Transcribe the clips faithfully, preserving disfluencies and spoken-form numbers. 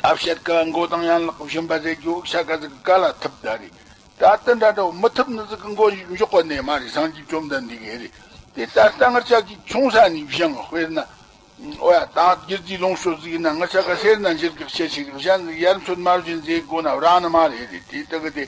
ཨ་བཤད་ཀ་མགོ་དང་ཡན་ལག་གི་སྦྱིན་པ་ཟེར་རྒྱུ་ཤ་ཀ་ཟིག་ག་ལ་ཐུབ་ད་རེད། ད་ལྟ་འདྲ་འདྲ་མི་ཐུབ་ནི་ཟིག་གི་མགོ་འཇོག་གོ་ནས་མ་རེད། སངས་རྒྱས་བཅོམ་ལྡན་འདས་གི་རེད། དེ་ད་ལྟ་ང་ཅག་གི་ཆུང་ས་ནས་བཞེངས། དཔེར་ན། ཨོ་ཡ། ད་རྒྱུ་རྫས་ལོངས་སྤྱོད་ཟིག་ཡིན་ན་ང་ཅག་ག་སེར་སྣ་འཇིར་གེགས་ཆེ་ཆེ་གི་གཞན་ཟིག་ཡར་མཆོད་མར་བྱིན་ཟེར་དགོས་ན་རང་ནི་མ་རེད་རེད། དེ་ལྟ་གི་དེ།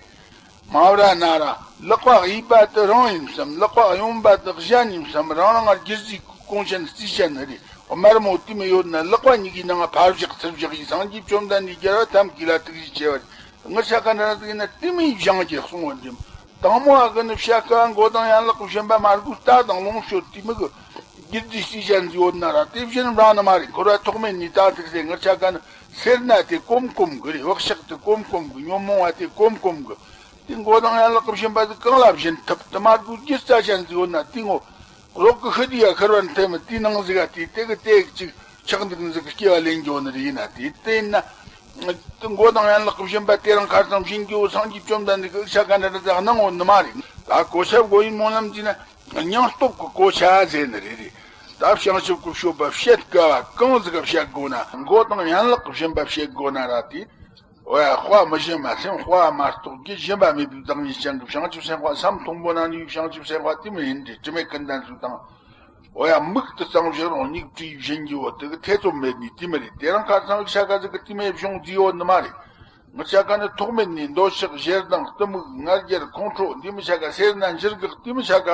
མ་བྲ་ན་ར། ལག་པ་གཡས་པ་དེ་རང་ཡིན་བསམ། ལག་པ་གཡོན་པ་དེ་གཞན་ཡིན་བསམ། རང་རང་ང་རྒྱུ་རྫས་གོང་ཆེན་རྩིས་ཆེན་ནི་རེད། དམར་མོ་དེ་མི་ཡོད་ན་ལག་པ་གཉིས་ཀྱི་ནང་ཕར་བཞག་ཚུར་བཞག་ཡིན། སངས་རྒྱས་བཅོམ་ལྡན་འདས་རྒྱལ་བ་ཐབས་མཁས་ལ་ཐུགས་རྗེ་ཆེ་བ་རེད། ངི་ཆ་ག་འདྲ་ཟིག་ཡིན་ན་དེ་མིན་བཞེངས་ཀྱི་གསུང་བ་འདི། དང་མོ་ཨ་གི་ནི་བཤད་ཀ་མགོ་དང་ཡན་ལག་གི་སྦྱིན་པ་མ་དགོས། རྟ་དང་ལོངས་སྤྱོད་དེ་མི་གི། རྒྱུ་རྫས་རྩིས་ཆེན་ཟིག་ཡོད་ན་ར་དེ་བཞིན་རང་ནི་མ་རེད། འཁོར་བ་ཐོག་མེད་ནས་ད་ཐུག་སེ་ངི་ཆ་ག་ནི་སེར་སྣ་དེ་གོམ་གོམ་གི་རེད། བག་ཆགས་དེ་གོམ་གོམ་གི། ཉོན་མོངས་པ་དེ་གོམ་གོམ་གི། དེ་མགོ་དང་ཡན་ལག་གི་སྦྱིན་པ་ཟིག་གང་ལ་སྦྱིན་ཐུབ། དེ་མ་དགོས་རྒྱུ་རྩ་ཆེན་ཟིག་ཡོད་ན་དེ་ངོ་། རོག་གི་ཤི་དུས་ཡ་ཁར་བར་འཐེན་མི་དེའི་ནང་ཟིག་ག་དེ་དེ་གི་དེ་གཅིག་ཆག་འདུག་ཟིག་གི་སྐྱེ་བ་ལེན་འགྱོ་ནི་རེད། ཡིན་ན་དེ་དེ་ཡིན་ན། དེ་མགོ་དང་ཡན་ལག་གི་སྦྱིན་པ་དེ་རིང་ཁ་སང་བྱིན་རྒྱུ་སངས་རྒྱས་བཅོམ་ལྡན་འདས་ཀྱི་ཤ་ག་འདྲ་འདྲ་ཟིག་གནང་འོང་ནི་མ་རེད། ད་གོ་ཆ་བགོ་ཡིན་སྨོན་ལམ་བྱས་ན་སྙིང་སྟོབས་ཀྱི་གོ་ཆ་ཟེར་ནི་རེད་རེད། ད་བྱང་ཆུབ་ཀྱི་སྤྱོད་པ་བཤད་དཀའ་བ་གང་ཟིག་ག་བཤད་དགོས་ན། མགོ་དང་ཡན་ལག་གི་སྦྱིན་པ་བཤད་དགོས་ན་ར་དེ། འོ་ཡ། དཔའ་མི་ཞུམ་པ་སེམས་དཔའ་མ་རྟོགས་རྒྱུ། ཞུམ་པ་མེད་པའི་བདག་ཉིད་ཅན་གྱི་བྱང་ཆུབ་སེམས་དཔའ་ཟམ་མཐོན་པོ་ན་ནི་བྱང་ཆུབ་སེམས་དཔའ་དེ་མི་ཡིན་ཏེ། དྲི་མེད་ཀུན་ལྡན་ཚུལ་དང་། འོ་ཡ། མིག་ཏུ་གཙང་བཞི་རུང་མིག་བྲིས་བཞིན་གྱི་འོ་དེ་གི་ཐེ་ཚོམ་མེད་ནི་དེ་མི་རེད། དེ་རིང་ཁ་སང་ཤ་ཀ་ཟིག་གི་དེ་མེད་བྱུང་རྫི་འོ་ནི་མ་རེད། ངི་ཆ་ག་ནི་ཐོག་མེད་ནས་འདོད་ཆགས་ཞེ་སྡང་གཏི་མུག་ང་རྒྱལ་ཁོང་ཁྲོ་འདི་མི་ཆ་ག་སེར་སྣ་འཇིར་གེགས་དེ་མི་ཆ་ག་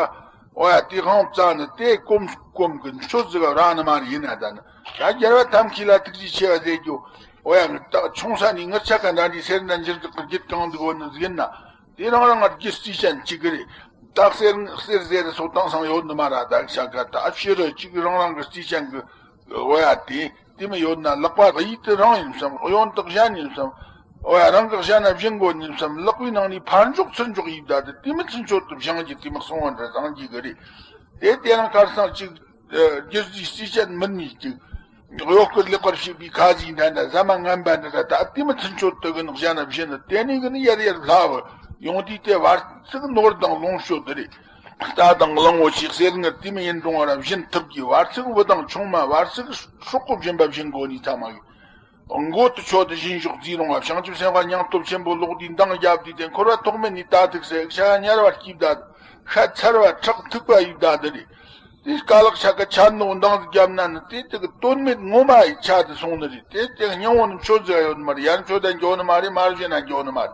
འོ་ཡ། དེ་དབང་རྩ་ནི་དེ་གོམ་གོམ་གི་མཆོད་ཟིག་ར་ནི་མ་རེད། ཡིན་ན་ད་ནི་ད་རྒྱལ་བ་ཐབས་མཁས་ལ་ཐུགས་རྗེ་ཆེ་བ་ཟེར་རྒྱུ། འོ་ཡ། ངི་ད་ཆུང་ས་ནས་ངི་ཆ་ག་འདྲ་འདྲའི་སེར་སྣ་འཇིར་གེགས་གི་རྒྱུད་གང་འདུག་འོ་ནི་ཟིག་ཡིན་ན། དེ་རང་རང་ང་རྒྱུ་རྩིས་ཅན་གཅིག་གི་རེད། ད་གསེར་གསེར་ཟེར་སོགས་དེང་སང་ཡོད་ནི་མ་ར། ད་ཤ་ཀ་ད་ཕྱི་རུ་གཅིག་རང་རང་གི་རྩིས་ཅན་གི། འོ་ཡ། དེ་དེ་མི་ཡོད་ན་ལག་པ་གཡས་དེ་རང་ཡིན་བསམ། གཡོན་དེ་གཞན་ཡིན་བསམ། འོ་ཡ། རང་གི་གཞན་ན་བཞིན་དགོས་ཡིན་བསམ། ལག་པའི་ནང་ནས་ཕར་འཇོག་ཚུར་འཇོག་ཡིན། ད་དེ་དེ་མི་ཚུན་ཆོད་དུ་བཞེངས་རྒྱུ་དེ་མི་གསང་བ་འདྲ་བཟང་རྒྱུ་གི་རེད། དེ་དེ་རང་ཁར་སང་གཅིག་རྒྱུ་རྫས་རྩིས་ཅན་མིན་ནི་གཅིག་གཡོ་སྐོར་ལེགས་པར་བྱེད་པའི་ཁ་ཟས་འདྲ་འདྲ། ཟ་མ་ངན་པ་འདྲ་འདྲ། ད་དེ་མི་ཚུན་ཆོད་དུ་གི་ནག་ཞ་ན་བཞིན་ནི་དེ་ནས་གི་ནི་ཡར་ཡར་ལྷ་བུ་ཡོང་དུས་དེ་བར་ཚིག་ནོར་དང་ལོངས་སྤྱོད་དེ་རེད། རྟ་དང་གླང་བོ་ཆེ་གསེར་དངུལ་དེ་མི་ཡིན་རུང་བ་ར་བཞིན་ཐུབ་ཀྱི། བར་ཚིག་བུ་དང་ཆུང་མ་བར་ཚིག་སྲོག་གོ་སྦྱིན་པ་བྱིན་དགོས་ནི་ཚང་མ་གི། མགོ་དུ་ཆོད་དུ་སྦྱིན་ཤོག་རྩིས་རུང་བ། བྱང་ཆུབ་སེམས་དཔའ་སྙིང་སྟོབས་ཆེན་པོ་ལོག་དུས་འདང་རྒྱབ་དུས་དེ་འཁོར་བ་ཐོག་མེད་ནས་ད་ཐུག་སེ་ཤ་ཉར་བ་སྐྱིབས་ད། ཤ་ཚར་བ་ཁྲག་ཐིགས་པ་ཡིབ་ད་དེ་རེད། དེ་ཀ་ལག་ཆ་ག་ཆ་ནོ་འདང་རྒྱབ་ན་ནི་དེ་དེ་གི་དོན་མེད་ངོ་མ་ཡི་ཆ་དུ་སོང་ནི་རེད། དེ་དེ་སྙིང་བོ་ནི་མཆོད་ཟེར་ཡོད་ནི་མ་རེད། ཡར་མཆོད་ད་འགྱོ་ནི་མ་རེད། མར་བཞེས་ན་འགྱོ་ནི་མ་རེད།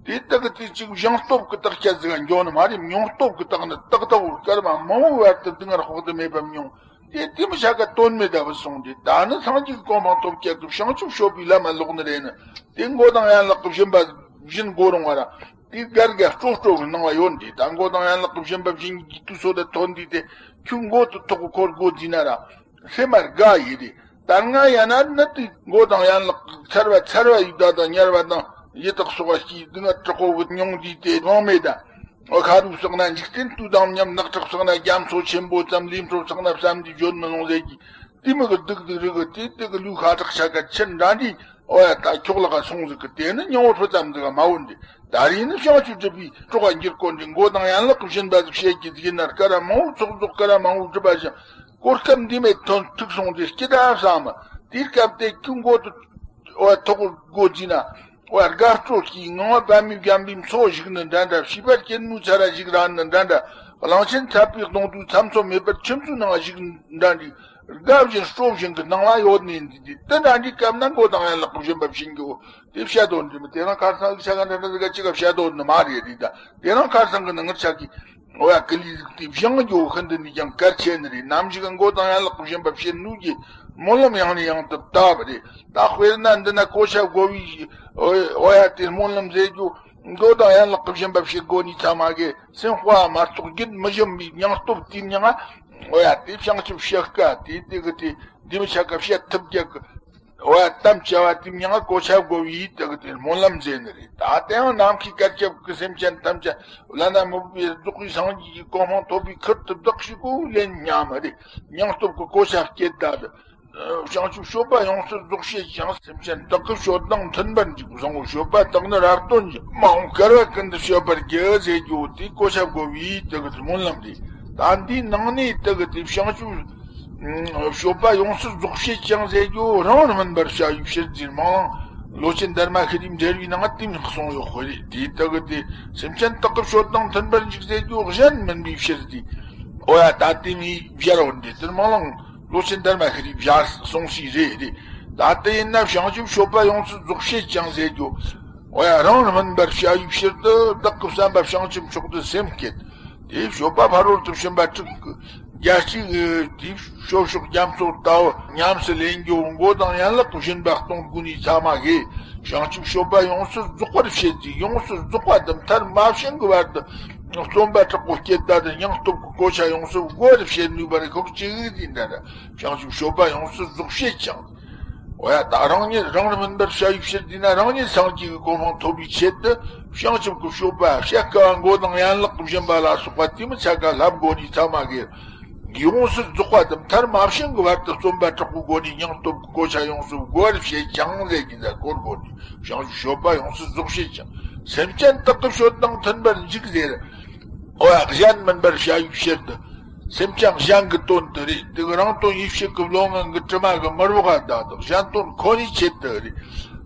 དེ་དག་གི་དེ་གཅིག་བྱང་སྟོབས་ཀྱི་རྟགས་ཁྱད་ཟིག་འགྱོ་ནི་མ་རེད། མྱོང་སྟོབས་ཀྱི་རྟགས་ནི་ཏག་ཏག་བོར་སྐར་མ་མང་བོའི་བར་དུ་སྡུག་བསྔལ་དཔག་ཏུ་མེད་པ་མྱོང་། དེ་དེ་མི་བྱ་དཀའ་དོན་མེད་ལྟ་བུ་སོང་སྟེ། ད་ནི་སངས་རྒྱས་ཀྱི་གོ་འཕང་ཐོབ་ཁྱད་ཀྱི་བྱང་ཆུབ་སྤྱོད་པའི་ལམ་མ་ལོག་ནི་རེད་ནི། དེ་མགོ་དང་ཡན་ལག་གི་སྦྱིན་པ་སྦྱིན་དགོས་རུང་བ་ར། དེ་དགའ་དགའ་སྤྲོ་སྤྲོ་གི་སྣང་བ་ཡོད་འདི། ད་མགོ་དང་ཡན་ལག་གི་སྦྱིན་པ་སྦྱིན་གྱི་དུས་ཚོད་དེ་ཐོན་དུས་དེ་ཁྱོད་མགོ་དུ་ཐོག་གི་འཁོར་དགོས་རྫི་ན་ར། སེམས་མ་དགའ་ཡི་རེད། ད་སྔ་ཡང་ན་ནི་དེ་མགོ་དང་ཡན་ལག་ཚར་བ་ཚར་བ་ཡི་བདག་དང་ཉར་བ་དང་ཡི་དྭགས་སོགས་པ་སྐྱིད་སྡུག་བསྔལ་དྲག་པོ་བུད་མྱོང་དུས་དེ་དབང་མེད་ད། ཨོ་ཁ་རུ་བསགས་ན་འཇིག་རྟེན་དུས་དང་མཉམ། ནགས་ཁྲག་བསགས་ན་རྒྱ་མཚོ་ཆེན་པོ་ཙམ། ལས་འཕྲོ་བསགས་ན་བསམ་གྱིས་བརྗོད་མི་ལོང་ཟེར་གྱི། དེ་མི་གི་སྡུག་སྡུག་རི་གི་དེ་དེ་གི་ལུས་ཤ་ཁྲག་ཆ་ག་ཆེར་འདྲ་འདྲའི་ཨོ་ཡ་ད་ཁྱོག་ལ་ག་སོང་ཟིག་གི། དེ་ནི་སྙིང་བོ་ཕུ་ཙམ་ཟིག་ག་མ་བོ་འདི། ད་རེས་ནི་བྱང་ཆུབ་སྒྲུབ་པའི་གྲོགས་འགྱུར་དཀོན་འདི། མགོ་དང་ཡན་ལག་གི་སྦྱིན་པ་ཟིག་བྱེད་ཀྱི་ཟིག་ཡིན་ན། སྐར་མང་བོ་ཚོགས་རྫོགས་སྐར་མང་བོ་སྒྲུབ་པ་བཞིན་གོ་སྐབས་འདི་མེད་ཐོན་ཐུག་སོང་སྟེ་སྐྱིད་ད་བསམ། དེའི་སྐབས་དེ་ཁྱོད་མགོ་དུ་ཨོ་ཐོག་དགོ་ཟིན་ན། ཨོ་དགའ་སྤྲོ་སྐྱེས། ངང་པ་པདྨའི་རྒྱན་པའི་མཚོ་བཞུགས་ནི་འདྲ་འདྲ། བྱིས་པ་སྐྱེད་མོས་ཚལ་ལ་བཞུགས་ར་ནི་འདྲ་འདྲ། གླང་ཆེན་ཚ་བའི་གདོང་དུ་མཚམས་ཚོད་མེད་པར་ཁྱིམ་མཚེས་ནང་བཞུགས་འདྲ་འདྲའི། དགའ་བཞིན་སྤྲོ་བཞིན་གྱི་སྣང་བ་ཡོད་ནི་འདི་འདི་དེ་འདྲ་འདྲའི་སྐབས་ན་མགོ་དང་ཡན་ལག་གི་སྦྱིན་པ་བྱིན་གྱི་འོ་དེ་བཤད་དོ་འདི་མི། དེ་རང་ཁར་སང་ཤ་ག་འདྲ་འདྲ་ཟིག་ག་ཅི་ག་བཤད་དོ་ནི་མ་རེད་རེད། ད་དེ་རང་ཁར་སང་གི་ནི་ངར་ཆག་གི་འོ་ཡ་ཀི་ལི་ཟིག་དེ་བཞེངས་རྒྱུ་ཤིན་ཏུ་ནས་ཀྱང་གལ་ཆེ་ནི་རེད། ནམ་ཞིག་མགོ་དང་ཡན་ལག་གི་སྦྱིན་པ་བྱེད་ནུས་ཀྱི་སྨོན་ལམ་ཡང་ནས་ཡང་དུ་བཏབ་པ་རེད། ད་དཔེར་ན་འདི་ན་གོ་ཆ་བགོ་བའི་འོ་ཡ་དེ་སྨོན་ལམ་ཟེར་རྒྱུ། མགོ་དང་ཡན་ལག་གི་སྦྱིན་པ་བྱེད་དགོས་ནི་ཚང་མ་གི་སེམས་དཔའ་མ་གཏོགས་རྒྱུད་མི་ཞུམ་པའི་སྙིང་སྟོབས་དེ་མྱང་ང་། འོ་ཡ་དེ་བྱང་ཆུབ་བཤད་དཀའ་དེ་དེ་གི་དེ་འདི་མི་ཆ་ག་བཤད་ཐུབ་རྒྱུ་གི། འོ་ཡ་དམ་བཅའ་བ་དེ་མྱང་ང་གོ་ཆ་བགོ་བའི་དེ་གི་དེ་སྨོན་ལམ་མཛད་ནི་རེད། ད་དེའང་ནམ་མཁའི་གར་ཁྱབ་ཀྱི་སེམས་ཅན་ཐམས་ཅད་བླ་ན་མེད་པའི་རྫོགས་པའི་སངས་རྒྱས་ཀྱི་གོ་འཕང་ཐོབ་པའི་ཁུར་དུ་བདག་ཞིག་གོ་ལེན་ཉམས་རེད། སྙིང་སྟོབས་ཀྱི་གོ་ཆ་བསྐྱེད་ད་དེ། བྱང་ཆུབ་སྤྱོད་པ་ཡོངས་སུ་རྫོགས་བྱེད་ཅིང་། སེམས་ཅན་དག་གི་སྤྱོད་དང་མཐུན་པར་འཇུག་བཟང་པོ་སྤྱོད་པ་དག་ནི་རབ་སྟོན་ཅིང་། མ་འོངས་བསྐལ་པ་ཀུན་ཏུ་སྤྱོད་པར་བགྱི་ཟེར་རྒྱུ་དེ་གོ་ཆ་བགོ་བའི་དེ་གི་སྨོན་ལམ་རེད། ད་འདིའི་ནང་ནས་དེ་གི་དེ་བྱང་ཆུབ་ སྤྱོད་པ་ཡོངས་སུ་རྫོགས་བྱེད་ཅིང་ཟེར་རྒྱུ་རང་རུ་སྨིན་པར་བྱ་བའི་ཕྱིར་ཟེར། མང་གླང་ལོ་ཆེན་དར་མ་ཤི་རིའི་འགྲེལ་བའི་ནང་དེ་མིན་གསུངས་ཡོད་དཔེ་རེད། དེའི་སྟག་གི་དེ་སེམས་ཅན་དག་གི་སྤྱོད་དང་མཐུན་པར་འཇུག་ཟེར་རྒྱུ་གཞན་སྨིན་པའི་ཕྱིར་ཟེར། ཨོ་ཡ། ད་དེ་མིན་སྦྱར་བ་འདི་ལྟར་མང་གླང་ལོ་ཆེན་དར་མ་ཤི་རིའི་སྦྱར་གསུངས་ཤིག་རེད་རེད། ད་དེ་ཡིན་ན་བྱང་ཆུབ་སྤྱོད་པ་ཡོངས་སུ་རྫོགས་བྱེད་ཅིང་ཟེར་རྒྱུ། ཨོ་ཡ། རང་རུ་སྨིན་པར་བྱ་བའི་ཕྱིར་དུ་བདག་གི་བསམ་པ་བྱང་ཆུབ་མཆོག་ཏུ་སེམས་བསྐྱེད། དེའི་སྤྱོད་པ་ཕ་རོལ་ཏུ་ཕྱིན་པ་དྲུག་གི་རྒྱལ་སྲས་ཀྱི་དེའི་སྤྱོད་ཕྱོགས་རྒྱ་མཚོ་ལྟ་བུ་ཉམས་སུ་ལེན་རྒྱུ་མགོ་དང་ཡན་ལག་གི་སྦྱིན་པ་གཏོང་དགོས་ནི་ཚང་མ་གིས་བྱང་ཆུབ་སྤྱོད་པ་ཡོངས་སུ་རྫོགས་པར་བྱེད་ཅིང་། ཡོངས་སུ་རྫོགས་པ་དང་མཐར་མ་ཕྱིན་གྱི་བར་དུ་བརྩོན་པ་དྲག་པོ་བསྐྱེད་ད་དེ་སྙིང་སྟོབས་ཀྱི་གོ་ཆ་ཡོངས་སུ་བགོ་བར་བྱེད་ནུས་པར་ཤོག་ཅིག་ཟེར་འདྲ་འདྲ། བྱང་ཆུབ་སྤྱོད་པ་ཡོངས་སུ་རྫོགས་བྱེད་ཅིང་། འོ་ཡ། ད་རང་ཉིད་རང་རུ་སྨིན་པར་བྱ་བའི་ཕྱིར་དེས་ན་རང་ཉིད་སངས་རྒྱས་ཀྱི་གོ་འཕང་ཐོབ་པའི་ཆེད་དུ་བྱང་ཆུབ་ཀྱི་སྤྱོད་པ་བྱ་དཀའ་བ་མགོ་དང་ཡན་ལག་གི་སྦྱིན་པ་ལ་སོགས་པ་དེ་མི་ཚད་ཀ་བསླབ་དགོས་ནི་ཚང་མ་གིས་ཡོངས་སུ་རྫོགས་པ་དང་མཐར་མ་ཕྱིན་གྱི་བར་དུ་བརྩོན་པ་དྲག་པོའི་སྒོ་ནས་སྙིང་སྟོབས་ཀྱི་གོ་ཆ་ཡོངས་སུ་བགོ་བར་བྱེད་ཅིང་ཟེར་གྱི་ཟེར་གོ་དགོས་ནི། བྱང་ཆུབ་སྤྱོད་པ་ཡོངས་སུ་རྫོགས་བྱེད་ཅིང་། སེམས་ཅན་དག་གི་སྤྱོད་དང་མཐུན་པར་འཇུག་ཟེར། འོ་ཡ། གཞན་སྨིན་པར་བྱ་བའི་ཕྱིར་དུ། སེམས་ཅན་གཞན་གྱི་དོན་དུ་རེད། དེ་གི་རང་དོན་ཡིད་བྱེད་ཀྱི་བློ་ངན་གྱི་དྲི་མ་གིས་མི་རོགས་པ་དག་དང་གཞན་དོན་ཁོ་ནའི་ཆེད་དུ་རེད།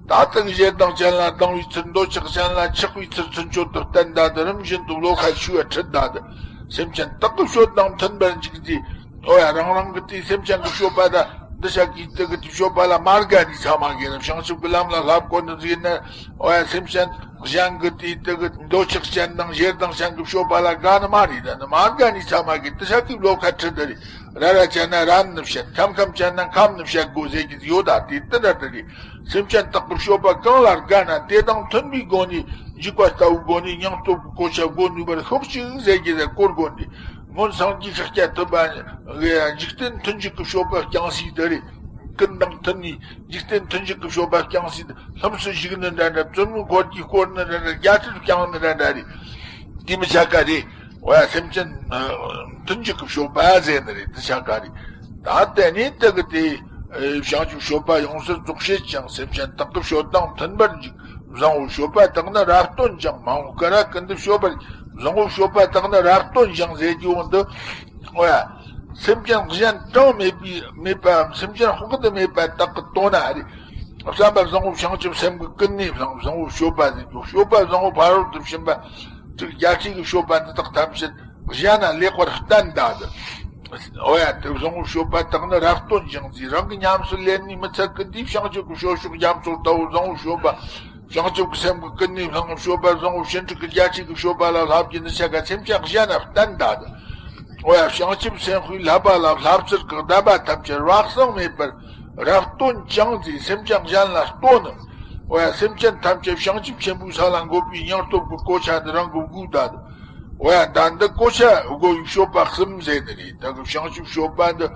ད་ལྟ་གི་ཞེ་སྡང་ཅན་ལ་སྡང་བའི་ཚུལ། འདོད་ཆགས་ཅན་ལ་ཆགས་པའི་ཚུལ་ཚུན་ཆོད་དུ་བསྟན་ད་དེ་རིམ་བཞིན་དུ་བློ་ཁ་ཕྱུག་པ་ཁྲིད་ད་དེ། སེམས་ཅན་དག་གི་སྤྱོད་དང་མཐུན་པར་འཇུག་སྟེ། ཨོ་ཡ། རང་རང་གི་དེའི་སེམས་ཅན་གྱི་སྤྱོད་པ་དང་འདི་ཤ་གི་དེ་གི་དེའི་སྤྱོད་པ་ལ་མ་དགའ་ནི་ཚང་མ་གིས་རེད། བྱང་ཆུབ་ཀྱི་ལམ་ལ་བསླབ་དགོས་ནི་ཟིག་ཡིན་ན། ཨོ་ཡ། སེམས་ཅན་གཞན་གྱི་དེའི་དེ་གི་འདོད་ཆགས་ཅན་དང་ཞེ་སྡང་ཅན་གྱི་སྤྱོད་པ་ལ་དགའ་ནི་མ་རེད། ད་ནི་མ་དགའ་ནི་ཚང་མ་གིས་དེ་ཤ་གི་བློ་ཁ་ཁྲིད་དེ་རེད། ར་ར་ཅན་ན་ར་ནི་བཤད། ཁམ་ཁམ་ཅན་ན་ཁམ་ནི་བཤད་དགོས་ཟེར་གྱི་ཡོད། ད་དེ་དེ་འདྲ་དེ་རེད། སེམས་ཅན་དག་པའི་སྤྱོད་པ་གང་ལ་དགའ་ན་དེ་དང་མཐུན་པའི་སྒོ་ནས་འཇུག་པ་ལྟ་བུའི་སྒོ་ནས་སྙིང་སྟོབས་ཀྱི་གོ་ཆ་བགོ་ནུས་པར་ཤོག་ཅིག་ཟེར་གྱི་ཟེར་གོ་དགོས་ནི། སྔོན་སངས་རྒྱས་ཤཱཀྱ་ཐུབ་པ་གིས་འཇིག་རྟེན་མཐུན་འཇུག་གི་སྤྱོད་པ་བསྐྱངས་སྲིད་དེ་རེད། ཀུན་དང་མཐུན་ནས་འཇིག་རྟེན་མཐུན་འཇུག་གི་སྤྱོད་པ་བསྐྱངས་སྲིད་དེ། ལྷུམས་སུ་ཞུགས་ནི་འདྲ་འདྲ། བཙུན་མོའི་འཁོར་གྱིས་བསྐོར་ནི་འདྲ་འདྲ། རྒྱལ་སྲིད་བསྐྱངས་ནི་འདྲ་འདྲ་རེད། དེ་མི་ཆ་ག་རེད། འོ་ཡ། སེམས་ཅན་མཐུན་འཇུག་གི་སྤྱོད་པ་ཟེར་ནི་རེད། དེ་ཆ་ག་རེད། ད་དེ་ནས་དེ་གི་དེ་བྱང་ཆུབ་སྤྱོད་པ་ཡོངས་སུ་རྫོགས་བྱེད་ཅིང་། སེམས་ཅན་དག་གི་སྤྱོད་དང་མཐུན་པར་འཇུག་བཟང་བོ་སྤྱོད་པ་དག་ནི་རབ་སྟོན་ཅིང་། མང་བོ་སྐལ་བ་ཀུན་ཏུ་སྤྱོད་པར། བཟང་བོ་སྤྱོད་པ་དག་ནི་རབ་སྟོན་ཅིང་ཟེར་རྒྱུ་འོང་དུ། འོ་ཡ། སེམས་ཅན་གཞན་གྲངས་མེད་པའི་མེད་པའམ་སེམས་ཅན་དཔག་ཏུ་མེད་པ་དག་གི་དོན་ན་རེད། བསམ་པ་བཟང་བོ་བྱང་ཆུབ་སེམས་ཀྱི་ཀུན་ནས་བསླངས། བཟང་བོ་སྤྱོད་པ་ཟེར་རྒྱུ། སྤྱོད་པ་བཟང་བོ་ཕ་རོལ་ཏུ་ཕྱིན་པ་དྲུག་རྒྱལ་སྲས་ཀྱི་སྤྱོད་པ་འདི་དག་ཐམས་ཅད་གཞན་ན་ལེགས་པར་བསྟན་ད་དེ། འོ་ཡ། དེ་བཟང་བོ་སྤྱོད་པ་དག་ནི་རབ་སྟོན་ཅིང་ཟེར། རང་གིས་ཉམས་སུ་ལེན་ནི་མི་ཚད་ཀི་འདིའི་བྱང་ཆུབ་ཀྱི་སྤྱོད་ཕྱོགས་རྒྱ་མཚོ་ལྟ་བུ་བཟང་བོ་སྤྱོད་པ། བྱང་ཆུབ་ཀྱི་སེམས་ཀྱི་ཀུན་ནས་བསླངས། སྤྱོད་པ་བཟང་བོ་ཕྱིན་དྲུག་གི་རྒྱལ་སྲས་ཀྱི་སྤྱོད་པ་ལ་བསླབ་ཀྱི་འདི་ཆ་ག་སེམས་ཅན་གཞན་ན་བསྟན་ད་དེ། འོ་ཡ། བྱང་ཆུབ་སེམས་དཔའི་བསླབ་པ་ལ་བསླབ་ཚུལ་གྱི་བསྟན་པ་ཐམས་ཅད་བག་གསང་མེད་པར་རབ་སྟོན་ཅིང་ཟེར། སེམས་ཅན་གཞན་ལ་སྟོན་ནི། འོ་ཡ། སེམས་ཅན་ཐམས་ཅད་བྱང་ཆུབ་ཆེན་པོའི་ས་ལ་འགོད་པའི་སྙིང་སྟོབས་ཀྱི་གོ་ཆ་འདི་རང་གིས་བགོས་ད་དེ། འོ་ཡ། ད་འདི་གོ་ཆ་བགོ་བའི་སྤྱོད་པ་གསུམ་ཟེར་ནི་རེད། ད་གི་བྱང་ཆུབ་སྤྱོད་པ་འདི་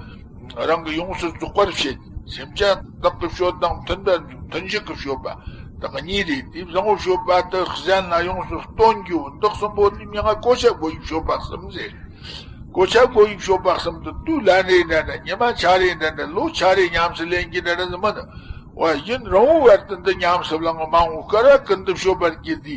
རང་གིས་ཡོངས་སུ་རྫོགས་པར་བྱེད། སེམས་ཅན་དག་གི་སྤྱོད་དང་མཐུན་པར་འཇུག་མཐུན་འཇུག་གི་སྤྱོད་པ་དག་གཉིས་རེད། དེ་བཟང་བོ་སྤྱོད་པ་དེ་གཞན་ལ་ཡོངས་སུ་སྟོན་རྒྱུ་འདི་གསུམ་པོ་ནི་མྱིང་ང་གོ་ཆ་བགོ་བའི་སྤྱོད་པ་གསུམ་ཟེར། གོ་ཆ་བགོ་བའི་སྤྱོད་པ་གསུམ་དུ་དུས་ལན་རེ་འདྲ་འདྲ། ཉི་མ་ཆ་རེ་འདྲ་འདྲ། ལོ་ཆ་རེ་ཉམས་སུ་ལེན་གྱི་འདྲ་འདྲ་ཟིག་མིན། འོ་ཡ། ཡུན་རིང་བོའི་བར་དུ་འདི་ཉམས་སུ་བླངས། མང་བོ་སྐལ་བ་ཀུན་ཏུ་སྤྱོད་པར་གྱུར་ཏེ།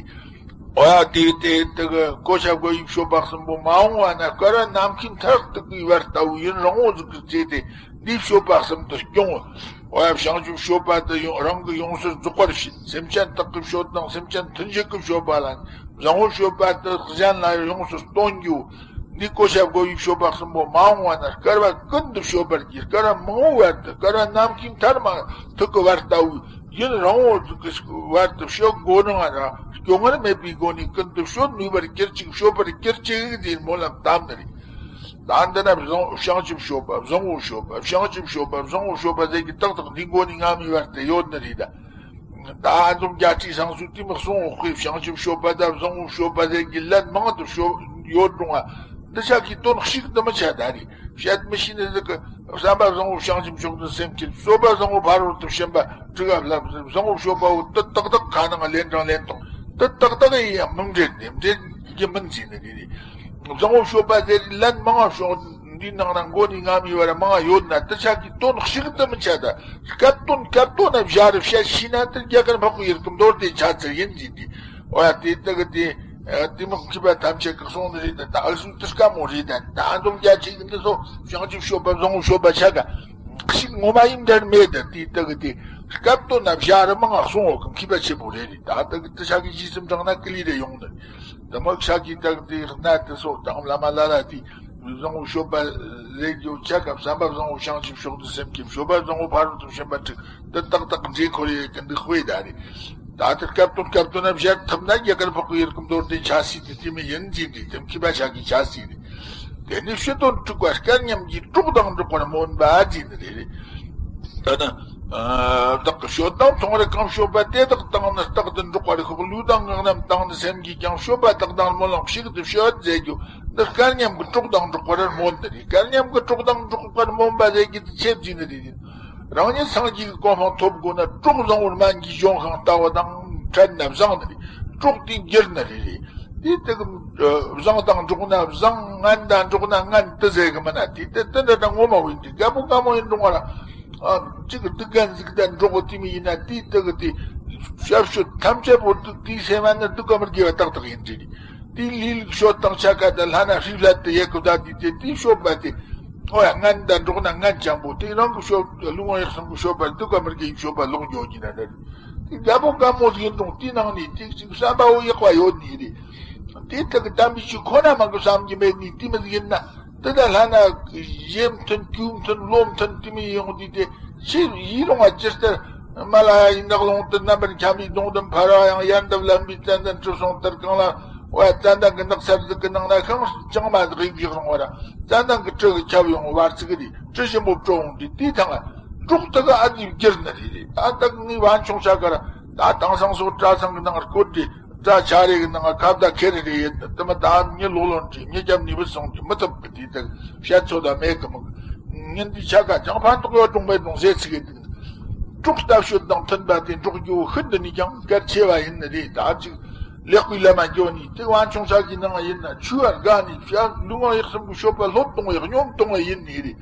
འོ་ཡ། དེ་དེ་དེ་གི་གོ་ཆ་བགོ་བའི་སྤྱོད་པ་གསུམ་པོ་མ་འོངས་པ་ན་སྐལ་བ་ནམ་མཁའི་མཐར་ཐུག་གི་བར་ལྟ་བུ་ཡུན་རིང་བོ་ཟིག་གི་ཚེ་དེ་འདིའི་སྤྱོད་པ་གསུམ་དུ་སྐྱོང་། འོ་ཡ། བྱང་ཆུབ་སྤྱོད་པ་དེ་ཡོང་རང་གིས་ཡོངས་སུ་རྫོགས་པར་བྱེད། སེམས་ཅན་དག་གི་སྤྱོད་དང་སེམས་ཅན་མཐུན་འཇུག་གི་སྤྱོད་པ་ལ། བཟང་བོ་སྤྱོད་པ་དེ་གཞན་ལ་ཡོངས་སུ་སྟོན་རྒྱུ། འདི་གོ་ཆ་བགོ་བའི་སྤྱོད་པ་གསུམ་པོ་མ་འོངས་པ་ན་སྐལ་བ་ཀུན་ཏུ་སྤྱོད་པར་གྱུར། སྐལ་བ་མང་བོའི་བར་དུ། སྐལ་བ་ནམ་མཁའི་མཐར་མ་ཐུག་གི་བར་ལྟ་བུའི་ཡུན་རིང་བོ་ཟིག་གི་བར་དུ་སྤྱོད་དགོས་ནོ་ང་ར་སྐྱོ་ངལ་མེད་པའི་སྒོ་ནས་ཀུན་ཏུ་སྤྱོད་ནུས་པར་གྱུར་ཅིག་སྤྱོད་པར་གྱུར་ཅིག་ཟེར་སྨོན་ལམ་བཏབ་ནི་རེད། ད་འདི་ན་བཟང་བྱང་ཆུབ་སྤྱོད་པ། བཟང་བོ་སྤྱོད་པ། བྱང་ཆུབ་སྤྱོད་པ། བཟང་བོ་སྤྱོད་པ་ཟེར་གྱི་ཏག་ཏག་འདི་མགོ་ནས་རྔ་མའི་བར་དུ་ཡོད་ནི་རེད་ད། ད་ཨ་འཛོམས་རྒྱལ་སྲས་ཚང་སུ་དེ་མི་གསུང་འོག་གི་བྱང་ཆུབ་སྤྱོད་པ་དང་བཟང་བོ་སྤྱོད་པ་ཟེར་གྱི་ལན་མང་དུ་ཤོ་ཡོད་རུང་ཨ། འདི་ཆ་གི་དོན་གཅིག་དུ་མི་ཆ་ད་རེད། བཤད་མི་ཤེས་ནི་ཟིག་གི་བསམ་པ་བཟང་བོ་བྱང་ཆུབ་མཆོག་ཏུ་སེམས་བསྐྱེད། སྤྱོད་པ་བཟང་བོ་ཕ་རོལ་ཏུ་ཕྱིན་པ་དྲུག་ག་བསླབ། བཟང་བོ་སྤྱོད་པ་བོ་དེ་ཏག་ཏག་ཁ་ནང་ལེན་དང་ལེན་དང་དེ་ཏག་ཏག་ཡིན་ཡང་མི་འབྲེལ་ནི་འབྲེལ་གྱི་མིན་ཟེར་ནི་རེད། བཟང་བོ་སྤྱོད་པ་ཟེར་ལན་མང་ང་ཤོག་འདིའི་ནང་ན་མགོ་ནས་རྔ་མའི་བར་མང་ང་ཡོད་ན་དེ་ཆ་གི་དོན་གཅིག་དུ་མི་ཆ་ད། སྐབས་དོན་སྐབས་དོན་ན་བཞག་རེ་བཤད་ཤེས་ན་དེ་རྒྱ་གར་འཕགས་པའི་ཡུལ་གྱི་མདོ་སྡེ་ཆ་ཚང་ཡིན་ཟེར་དེ། འོ་ཡ། དེ་དག་གི་དེ་ ཨ། དེ་མི་མཁས་པ་ཐམས་ཅད་ཀྱིས་གསུངས་ནི་རེད། ད་ད་ཨ་སུ་དེ་དཀའ་མོ་རེད། ད་ད་འཛོམས་རྒྱ་ཆེ་གི་འདི་ཚོ་བྱང་ཆུབ་སྤྱོད་པ་བཟང་བོ་སྤྱོད་པ་ཆ་ག་ཞིག་ངོ་མ་ཡིན་འདྲ་མེད། ད་དེ་ད་གི་དེ་སྐབས་དོན་ན་བྱ་རི་མང་ང་གསུང་འོ་གི་མཁས་པ་ཆེ་པོ་རེད། རེད། ད་ད་གི་དེ་ཆ་གི་རྗེས་སུ་འབྲངས་ན་ཀི་ལི་རེ་ཡོང་ནི་རེད། དེ་མོ་ཆ་གི་ད་གི་དེ་ན་དེ་ཚོ་དང་བླ་མ་ལ་ལ་དེ། བཟང་བོ་སྤྱོད་པ་ལས་རྒྱུ་ཆ་སྐབས་བསམ་པ་བཟང་བོ་བྱང་ཆུབ་མཆོག་ཏུ་སེམས་བསྐྱེད། སྤྱོད་པ་བཟང་བོ་ཕ་རོལ་ཏུ་ཕྱིན་པ་དྲུག་འདི་ཏག་ཏག་འདྲེས་འཁོར་ཡས་ཀྱི་འདུག་དཔེ་ད་རེད། ད་ལྟར་སྐབས་དོན་སྐབས་དོན་ན་བཞག་ཐུབ་ན་རྒྱ་གར་འཕགས་པའི་ཡུལ་གྱི་མདོར་བསྟན་ཆ་སྲིད་དུ་དེ་མི་ཡིན་གྱི་འདི་དེ་མཁས་པ་ཆ་གི་ཆ་སྲིད་རེད། དེ་ནི་ཕྱི་དོན་དྲུག་པ་སྐལ་མཉམ་གྱི་གྲོགས་དང་འགྲོགས་པར་སྨོན་པ་ཟེར་ནི་རེད། རེད། ད་ནི། ཨ། བདག་གི་སྤྱོད་དང་མཚུངས་པར་གང་སྤྱོད་པ། དེ་དག་དང་ནི་རྟག་ཏུ་འགྲོགས་པར་ཤོག་ལུས་དང་ངག་རྣམས་དང་ནི་སེམས་ཀྱིས་ཀྱང་། སྤྱོད་པ་དག་དང་སྨོན་ལམ་གཅིག་ཏུ་སྤྱོད་ཟེར་རྒྱུ་འདི་སྐལ་མཉམ་གྱི་གྲོགས་དང་འགྲོགས་པར་སྨོན་འདི་རེད། སྐལ་མཉམ་གྱི་གྲོགས་དང་འགྲོགས་པར་སྨོན་པ་ཟེར་རྒྱུ་དེ་ཆེ་བགྱིས་ནི་རེད། རང་ཉིད་སངས་རྒྱས་ཀྱི་གོ་འཕང་ཐོབ་དགོས་ན་གྲོགས་བཟང་བོར་སྨན་གྱི་གཞུང་ཤིང་ལྟ་བུ་དང་ཕྲད་ན་བཟང་ནི་རེད། གྲོགས་དེ་འགྱུར་ནི་རེད། རེད། དེ་དེ་གི་བཟང་དང་འགྲོགས་ན་བཟང་། ངན་དང་འགྲོགས་ན་ངན་དེ་ཟེར་གི་མིན་ན། དེ་དེ་དེ་འདྲ་དང་ངོ་མ་བོ་ཡིན་དེ་རྒད་པོ་དཀའ་མོ་ཡིན་འགྲོ་བ་ར། ཨ། གཅིག་གི་སྡུག་གན་ཟིག་དང་འགྲོགས་པོ་དེ་མི་ཡིན་ན་དེ་དེ་གི་དེ་ཞབས་ཞུ་ཐམས་ཅད་པོ་དེ་དེའི་སེམས་ན་སྡུག་ག་མི་དགེ་བ་ཏག་ཏག་ཡིན་དེ་རེད། དེའི་ལས་ལུགས་སྤྱོད་སྟངས་ཆ་ག་དང་ལྷ་ན་ཧྲིལ་ལྷ་དེ་ཡེ་གི་ད་དེ་དེ་དེའི་སྤྱོད་པ་དེ། ཨོ་ཡ། ངན་དང་འགྲོགས་ན་ངན་ཅང་པོ་དེ་རང་གི་སྤྱོད་ལུས་ངག་ཡིད་གསུམ་གི་སྤྱོད་པ་སྡུག་ག་མི་དགེ་ཡི་སྤྱོད་པ་ལོག་འགྱོ་གི་ན་འདྲ་རེད། དེ་རྒད་པོ་དཀའ་མོ་ཟིག་ཡིན་རུང་དེའི་ནང་ནས་དེ་ཅིག་བསམ་པ་བོ་ཡག་པ་ཡོད་ནི་རེད། དེ་དག་གི་དམ་པའི་ཆོས་ཁོ་ན་མང་གི་བསམ་གྱི་མེད་ནི་དེ་མི་ཟིག་ཡིན་ན། དེ་ད་ལྷ་ན་ཞེ་མཐུན་རྒྱུ་མཐུན་བློ་མཐུན་དེ་མི་ཡོང་དུས་དེ་ཕྱིར་ཡིད་རུང་བ་ཇི་ལྟར་མ་ལ་ཡ་ཡི་ནགས་ཀློང་དུ་རྣམ་པར་འཁྱམས་པའི་སྡོང་དུམ་འཕར་བ་ཡང་ཡལ་འདབ་ལམ་བུའི་ཙན་དན་གྲིབ་སོང་ལྟར་གང་ལ་བ་ཙན་དན་གྱི་ནགས་ཚལ་ཟིག་གི་ནང་ན་ཤིང་ཅང་མ་ཟིག་ཡིབ་ཡིབ་རུང་བ་ར་ཙན་དན་གྱི་དྲི་གིས་ཁྱབ་ཡོང་བར་ཚིག་གི་དྲི་ཞིམ་པོ་དྲོ་འོང་དུས་དེའི་ཐང་ང་འབྲོག་དག་གི་ཨ་ལྡེབ་བསྒྱུར་ནི་རེད། རེད། ད་དག་ངའི་བན་ཆུང་ཆ་ག་ར་ད་དེང་སང་སོ་གྲྭ་ཚང་གི་ནང་བསྐོར་ཏེ། སྒྲ་ཆ་རེ་གི་ནང་ཁ་བརྡ་ཁེ་རེ་རེ་ཡེད་དེ་མི་ད་མྱི་ལོག་ལོན་དྲི་མྱི་རྒྱབ་ནི་བུ་སོང་དྲི་མི་ཐུབ་གི་དེ་དག་བཤད་ཚོད་ད་མེད་གི་མི་གི། ཉིན་དེ་ཆ་ག་ཅང་ཕན་ཐོགས་ཡོད་འགྲོ་མེད་འགྲོ་ཟེར་ཚིག་གི་འདུག་གྲོགས་ལྟ་སྤྱོད་དང་མཐུན་པ་དེ་འགྲོགས་རྒྱུ་ཤིན་ཏུ་ནས་ཀྱང་གལ་ཆེ་བ་ཡིན་ནི་རེད། ད་ཅིག་ལེགས་པའི་ལམ་མ་འགྱོ་ནི་དེ་བན་ཆུང་ཆ་གི་ནང་ཡིན་ན་ཆུ་བར་དགའ་ནི་བྱ་ལུས་ངག་ཡིད་གསུམ་གི་སྤྱོད་པ་ལྷོད་གཏོང་བའི་སྙོམས་གཏོང་བའི་ཡིན་ནི་རེད།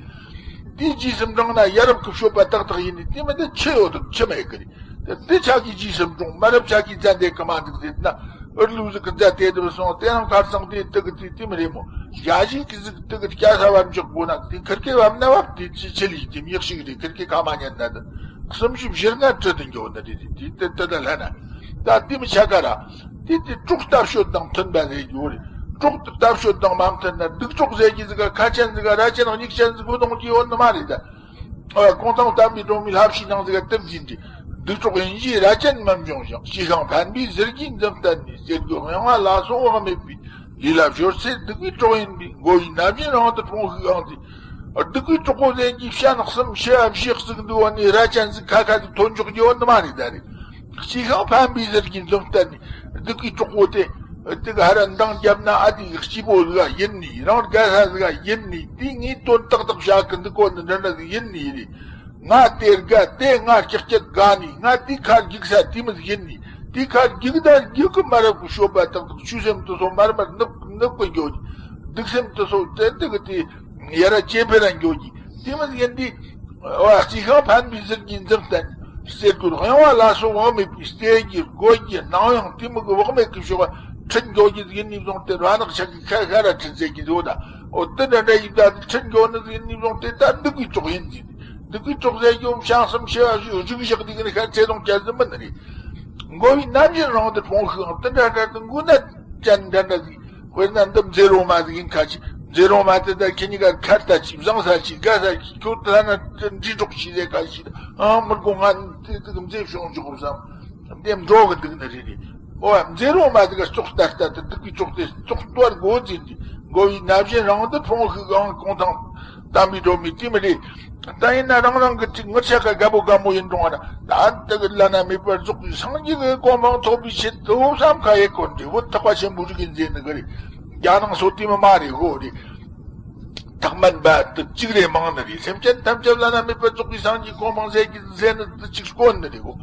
དེའི་རྗེས་སུ་འབྲངས་ན་ཡ་རབས་ཀྱི་སྤྱོད་པ་ཏག་ཏག་ཡིན་ནི་དེ་མི་འདི་ཆི་ཡོད་དང་ཆི་མེད་གི་རེད། དེ་དེ་ཆ་གི་རྗེས་སུ་འབྲངས་མ་རབས་ཆ་གི་རྫ་འདེད་གི་མ་འདུག་ཟེར་ན། ཨུར་ལུ་ཟིག་གི་རྫ་དེ་དེ་སོང་དེ་རང་ཁར་སང་དེ་དེ་གི་དེ་དེ་མི་རེད་མོ། ཞ་ཞིག་གི་ཟིག་དེ་གི་སྐྱ་ས་བབ་འཇོག་དགོས་ན་དེ་ཁིར་ཀའི་བབ་ན་བབ་དེ་ཆི་ཆི་ལི་དེ་མྱིག་ཞིག་རེད། ཁིར་ཀའི་ཁ་མ་ཉན་ན་དེ་གསུམ་བཞི་བཞི་ལྔ་དྲུད་དུ་འགྱོ་ནི་རེད། དེ་དེ་དེ་དེ་ལྷ་ན་ད་དེ་མི་ཆ་ག་ར། དེ་དེ་གྲོགས་ལྟ་སྤྱོད་དང་མཐུན་པ་རེད་ཡོད་རེད། གྲོགས་དེ་ལྟ་སྤྱོད་དང་མ་མཐུན་ན་སྡིག་གྲོགས་ཟེར་གྱི་ཟིག་ག་ཁ་ཅན་ཟིག་ག་ར་ཅན་སྙིགས་ཅན་ཟིག་བུ་གཏོང་གི་ཡོད་ནི་མ་རེད་ད། ཨ། གུང་ཐང་བསྟན་པའི་སྒྲོན་མེའི་ལྷ་བཞིའི་ནང་ཟིག་ག་དེབ་ཀྱིན་ཏེ། སྡིག་གྲོགས་ཡིན་ཞེས་ར་ཅན་མི་འབྱུང་ཞིང་། ཞེ་ཤིང་ཕན་པའི་ཟུར་གྱིས་འཛུམ་བསྟན་ནས། ཟེར་རྒྱུ་གཡེང་བ་ལ་སོགས་དབང་མེད་པའི། ལས་ལ་སྦྱོར་ཚེ་སྡིག་པའི་གྲོགས་ཡིན་པས། མགོ་བོའི་ན་གཞོན་རང་དུ་སྤོང་ཤིག་ཨང་། དེ་སྡིག་པའི་གྲོགས་པོ་ཟེར་གྱི་བཤད་ན་གསུམ་ཕྱེ་བ་བཞི་གཅིག་འདུག་བ་ནི་ར་ཅན་ཟིག་ཁ་ཁ་ཟིག་ཐོན་འཇོག་རྒྱུ་བ་ནི་མ་རེད་ད་རེད། ཞེ་ཤིང་ཕན་པའི་ཟུར་གྱིས་འཛུམ་བསྟན་ནས། སྡིག་པའི་གྲོགས་པོ་དེ། དེ་ག་ཧ་ར་འདང་བརྒྱབ་ན་ཨ་དེ་གི་སྐྱིད་པོ་ཟིག་ཡིན་ནི། རང་དགའ་ས་ཟིག་ཡིན་ནི། དེ་ངས་དོན་ཏག་ཏག་བྱ་གི་འདུག་གོ་ནི་འདྲ་འདྲ་ཟིག་ཡིན་ནི་རེད། ང་དེ་དགའ་དེ་ང་ཀྱག་ཀྱག་དགའ་ནི། ང་དེ་ཁ་རྒྱུག་ས་དེ་མི་ཟིག་ཡིན་ནི། དེ་ཁ་རྒྱུག་ད་རྒྱུག་གི་མ་རབས་གི་སྤྱོད་པ་ཏག་ཏག་ཆོས་སེམས་དེ་ཚོ་མར་མར་ནུབ་ནུབ་གི་འགྱོ་གི། སྡིག་སེམས་དེ་ཚོ་དེ་དེ་གི་དེ། ཡ་ར་ཅེ་ཕེ་ར་འགྱོ་གི། དེ་མི་ཡིན་དེ། ཨ། ཞེ་ཤིང་ཕན་པའི་ཟུར་གྱིས་འཛུམ་བསྟན། ཟེར་རྒྱུར་གཡེང་བ་ལ་སོགས་དབང་མེད་པའི། སྟེ་གི་རྒོད་ཀྱི་ནང་ཡང་དེ་མི་གི་དབང་མེད་ཀྱི་ཕྱོགས་ཁྲིད་འགྱོ་གི་ཡིན་ནི་བཟུང་སྟེ་ར་ནག་ཆག་གི་ཁ་ཁ་ར་ཁྲིད་ཟེར་གྱི་འདུག་ད། འོ་དེ་འདྲ་འདྲ་ཡིན་ད་དེ་ཁྲིད་འགྱོ་ནི་ཡིན་ནི་བཟུང་སྟེ་ད་སྡིག་པའི་གྲོགས་ཡིན་གྱི། སྡིག་པའི་གྲོགས་ཟེར་རྒྱུ་བྱང་སེམས་ཤེས་པ་ཞིག་བཞུགས་བཞག་དེ་གི་ནི་ཁ་ཚེ་དང་བཅད་ཟིན་མིན་ནི་རེད། མགོ་བོའི་ན་གཞོན་རང་དུ་སྤོང་ཤིག་ཨང་། དེ་འདྲ་འདྲ་དེ་མགོ་ན་ཅན་འདྲ་འདྲ་ཟིག་དཔེར་ན་འདི་མཛེས་རོ་མ་ཟིག་ཡིན་ཁ་ཅིག་མཛེས་རོ་མ་དེ་ད་ཁྱེད་གཉིས་ཀ་ཁར་ལྟ་ཅིག་བཟང་ས་ཅིག་དགའ་ས་ཅིག་ཁྱོད་དེ་ལ་ན་འདྲིས་གྲོགས་ཤིག་རེད་ཁ་ཅིག་ཨང་། མི་དགོ་ང་དེ་དེ་གི་མཛེས་བྱུང་འཇོག་བསམ་དེ་འགྲོ་གི་འདུག་ནི་རེད། རེད། ཨོ། མཛེས་རོ་མ་དེ་ག་ཙོག་ལྟ་ལྟ་དེ་སྡིག་པའི་གྲོགས་དེ་ཙོག་གཏོར་དགོ་ཟིན་དེ་མགོ་བོའི་ན་གཞོན་རང་དུ་སྤོང་ཤིག་ཨང་། གུང་ཐང་དམ་པའི་སྒྲོན་མེ་དེ་མི་རེད། ད་ཡིན་ན་རང་རང་གི་ཅིག་ངུ་ཆ་ག་དགའ་པོ་དགའ་མོ་ཡིན་རུང་བ་ན་ད་དེ་གི་བླ་ན་མེད་པར་རྫོགས་པའི་སངས་རྒྱས་ཀྱི་གོ་འཕང་ཐོབ་པའི་ཆེད་དུ་བསམ་ཁ་ཡེ་ཁོ་འདྲི་བོ་ཐེག་པ་ཆེན་པོའི་རིགས་ཀྱི་མཛད་ནི་གི་རེད། རྒྱ་ནང་སོ་དེ་མི་མ་རེད་གོ་རེད། ཐེག་དམན་པ་དེ་གཅིག་རེ་མང་ནི་རེད། སེམས་ཅན་ཐམས་ཅད་བླ་ན་མེད་པར་རྫོགས་པའི་སངས་རྒྱས་གོ་འཕང་ཟེར་གྱི་མཛད་ནི་དེ་གཅིག་དཀོན་ནི་རེད་གོ།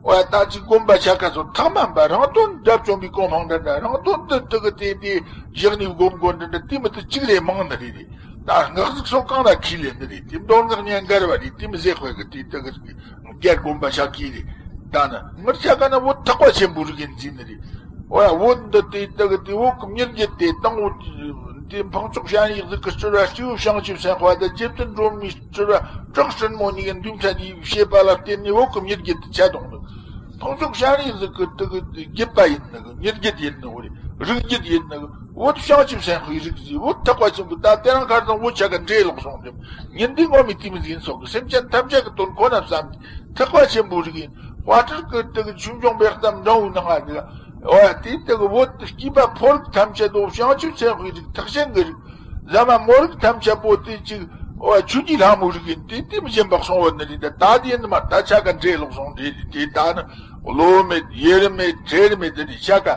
འོ་ཡ། ད་ཅིག་སྒོམ་པ་ཆ་ག་ཚོ་ཐེག་དམན་པ་རང་དོན་དགྲ་བཅོམ་པའི་གོ་འཕང་འདྲ་འདྲ། རང་དོན་དུ་དེ་གི་དེ་དེ་བཞག་ནས་སྒོམ་དགོས་འདྲ་འདྲ་དེ་མི་དེ་གཅིག་རེ་མང་ནི་རེད། རེད། ད་སྔགས་ཟིག་སོགས་གང་ལ་ཁས་ལེན་ནི་རེད། དེ་མདོ་སྔགས་ཉན་དགར་བ་རེད། དེ་མི་ཟེར་དཔེ་གི་དེ་དེ་གི་རྒྱལ་སྒོམ་པ་ཆ་གི་རེད། ད་ནི་ངར་ཆ་ག་ན་བོ་ཐེག་པ་ཆེན་པོའི་རིགས་ཀྱི་མཛད་ནི་རེད། འོ་ཡ། བོད་འདི་དེ་དག་དེ་བོད་ཀྱི་མྱུར་རྒྱུད་དེ་དང་བོ་དེ་འཕགས་མཆོག་སྤྱན་རས་གཟིགས་ཀྱི་སྤྲུལ་པ་སྤྲེའུ་བྱང་ཆུབ་སེམས་དཔའ་དང་རྗེ་བཙུན་སྒྲོལ་མའི་སྤྲུལ་པ་བྲག་སྲིན་མོ་གཉིས་ཀྱི་འདུལ་ཕྲན་གྱི་བཤད་པ་ལ་བརྟེན་ནས་བོད་ཀྱི་མྱུར་རྒྱུད་དེ་ཆད་བཏང་ནི། འཕགས་མཆོག་སྤྱན་རས་གཟིགས་ཀྱི་དེ་གི་རྒྱུད་པ་ཡིན་ནི་གི། མྱུར་རྒྱུད་ཡིན་ནི་གི་རེད། རིགས་རྒྱུད་ཡིན་ནི་གི། བོད་བྱང་ཆུབ་སེམས་དཔའི་རིགས་ཀྱི་བོད་ཐེག་པ་ཆེན་པོ་ད་དེ་རིང་ཁ་སང་བོད་ཆ་ག་འདྲེ་ལོག་སོང་དེ། ཉིན་འདི་ངོ་མའི་དུས་མི་ཟིན་སོགས་ཀྱི་སེམས་ཅན་ཐམས་ཅད་ཀྱི་དོན་ཁོ་ན་བསམ་སྟེ་ཐེག་པ་ཆེན་པོའི་རིགས་ཡིན། དཔལ་སྤྲུལ་སྐུ་དེ་གི་ཆོས་འབྱུང་པའི་གཏམ་འདྲ་བོའི་ནང་ང་དེ་ག་འོ་ཡ། དེ་དེ་གི་བོད་དུ་སྐྱེས་པ་ཕོ་རིགས་ཐམས་ཅད་དུ་བྱང་ཆུབ་སེམས་དཔའི་རིགས། ཐེག་ཆེན་གྱི་རིགས། ཟ་མ་མོ་རིགས་ཐམས་ཅད་པོ་དེ་གཅིག་འོ་ཡ། ཆོས་ཀྱི་ལྷ་མོའི་རིགས་ཡིན། དེ་དེ་མི་གཞན་པ་གསུང་བ་ནི་རེད། ད་ད་དེ་ཡིན་ནི་མ། ད་ཆ་ག་འདྲེ་ལོག་སོང་དེ་དེ་ད་ནི་བློ་མེད་ཡུལ་མེད་གྲལ་མེད་དེ་རེད། ཆ་ག་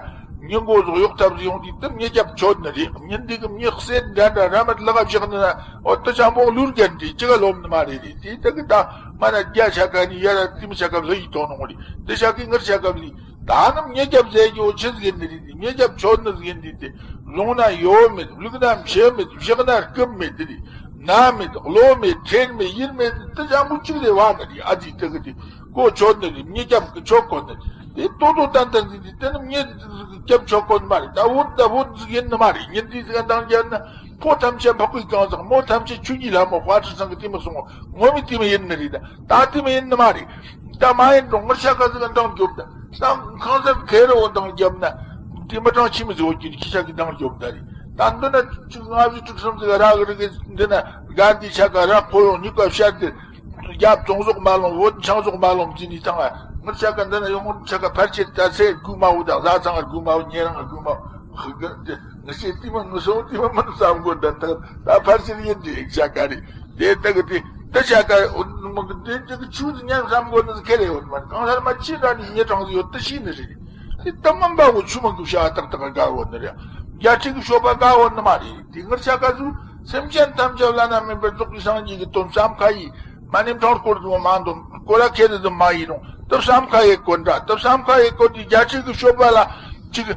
མྱི་མགོ་ཟོག་གཡོག་ཐབས་ཡོང་དུས་དེ་མྱི་རྒྱབ་ཆོད་ནི་རེད། མྱི་འདི་གི་མྱི་གསེར་འདྲ་འདྲ་ར་མ་ལག་བཞག་ནི་ན། འོ་དེ་ཆ་མོ་ལུར་གྱར་འདི་ཅི་ག་ལོམ་ནི་མ་རེད་རེད། དེ་དེ་གི་ད་མ་ན་རྒྱ་ཆ་ག་ནི་ཡ་ར་དེ་མི་ཆ་ག་ལི་ཡི་དོ་ནོ་རེད། དེ་ཆ་གི་ངར་ཆ་ག་ལི། ད་ནི་མྱི་རྒྱབ་ཟེར་རྒྱུ་ཆི་ཟིག་ཡིན་ནི་རེད། དེ་མྱི་རྒྱབ་ཆོད་ནི་ཟིག་ཡིན་དེ། དེ་ལོང་ན་ཡོ་མེད། བླུག་ན་མཆེ་མེད། བཞག་ན་རྐུབ་མེད། དེ་རེད། ན་མེད། བློ་མེད། ཁྲེལ་མེད། ཡིད་མེད། དེ་ཅང་པོ་གཅིག་རེད་བ་ནི་རེད། ཨ་ཙི་དེ་གི་དེ་གོ་ཆོད་ནི་རེད། མྱི་རྒྱབ་གི་ཆོད་གོ་ནི་རེད། དེ་ཏོ་ཏོ་ཏན་ཏན་ཟིག་དེ་དེ་ནི་མྱི་རྒྱབ་ཆོད་གོ་ནི་མ་རེད། ད་བོད་ད་བོད་ཟིག་ཡིན་ནི་མ་རེད། ཉིན་དེ་ཟིག་འདང་རྒྱབ་ན་ཕོ་ཐམས་ཅད་འཕགས་པའི་གང་ཟག་མོ་ཐམས་ཅད་ཆོས་ཀྱི་ལྷ་མོ་དཔལ་སྤྲུལ་ཚང་གི་དེ་མི་སོང་ངོ་མི་དེ་མི་ཡིན་ནི་རེད། ད་ད་དེ་མི་ཡིན་ནི་མ་རེད། ད་མ་ཡིན་རུང་ངར་ཆ་ག་ཟིག་འདང་རྒྱོབ་ད། ད་ཁང་གསར་ཁེ་རི་འོ་འདང་རྒྱབ་ན། དེ་མི་གྲངས་ཆི་མི་ཟིག་འོ་ཀྱི་ཁྱི་ཆ་གི་འདང་རྒྱོབ་ད་རེད། ད་འདི་ན་བཅུ་ལྔ་བཅུ་དྲུག་གསུམ་ཟིག་ར་གི་རི་གི་འདི་ན་དགའ་འདི་ཆ་ག་ར་ཁོ་ཡོང་ཉི་ག་ཤར་དེ། རྒྱབ་བཙོང་ཟོག་མ་ལོང་བོད་ཆང་ཟོག་མ་ལོང་ཅི་ནི་ཐང་ང་ངར་ཆ་ག་འདི་ན་ཡོང་ངོ་ཆ་ག་ཕལ་ཆེར་ད་སེ་དགུ་མ་བོ་ད་བཟའ་ཚང་ང་དགུ་མ་བོ་ཉེ་རང་ང་དགུ་མ་བོ་ཧི་གི་འདི། ངི་ཤེས་དེ་མ་ངི་སོང་དེ་མ་མིན་བསམ་གོ་འདྲ། ད་ད་ཕར་ཕྱིར་ཡིན་དེ་ཡིག་ཆ་ག་རེད། དེ་ལྟ་གི་དེ་ད་ཆ་ག་འོ་མ་གི་དེ་དེ་གི་ཆུ་དེ་ཉན་བསམ་གོ་ནི་ཁེ་རེ་འོ་མ་གང་ལྟར་མ་ཕྱི་འདྲ་ནི་ཉེ་གྲངས་ཡོད་དེ་ཤེས་ནི་རེད། དེ་ད་མ་འབའ་གོ་ཆུ་མ་གི་བྱ་ཏག་ཏག་ག་འོ་ནི་རེད། རྒྱ་ཁྲི་གི་ཤོ་པ་ག་འོ་ནི་མ་རེད། དེ་ངར་ཆ་ག་ཟུ་སེམས་ཅན་ཐམས་ཅད་བླ་ན་མེད་པའི་རྫོགས་པའི་སངས་རྒྱས་ཀྱི་དོན་བསམ་ཁ་ཡིས་མ་ནེམ་ཁྲང་སྐོར་དུ་མ་འདོན་སྐོར་ར་ཁེ་དེ་དུ་མ་ཡིན་རུང་དུ་བསམ་ཁ་ཡི་སྐོར་འདྲ་དུ་བསམ་ཁ་ཡི་སྐོར་དེ་རྒྱ་ཁྲི་གི་ཤོ་པ་ལ་ཅིག་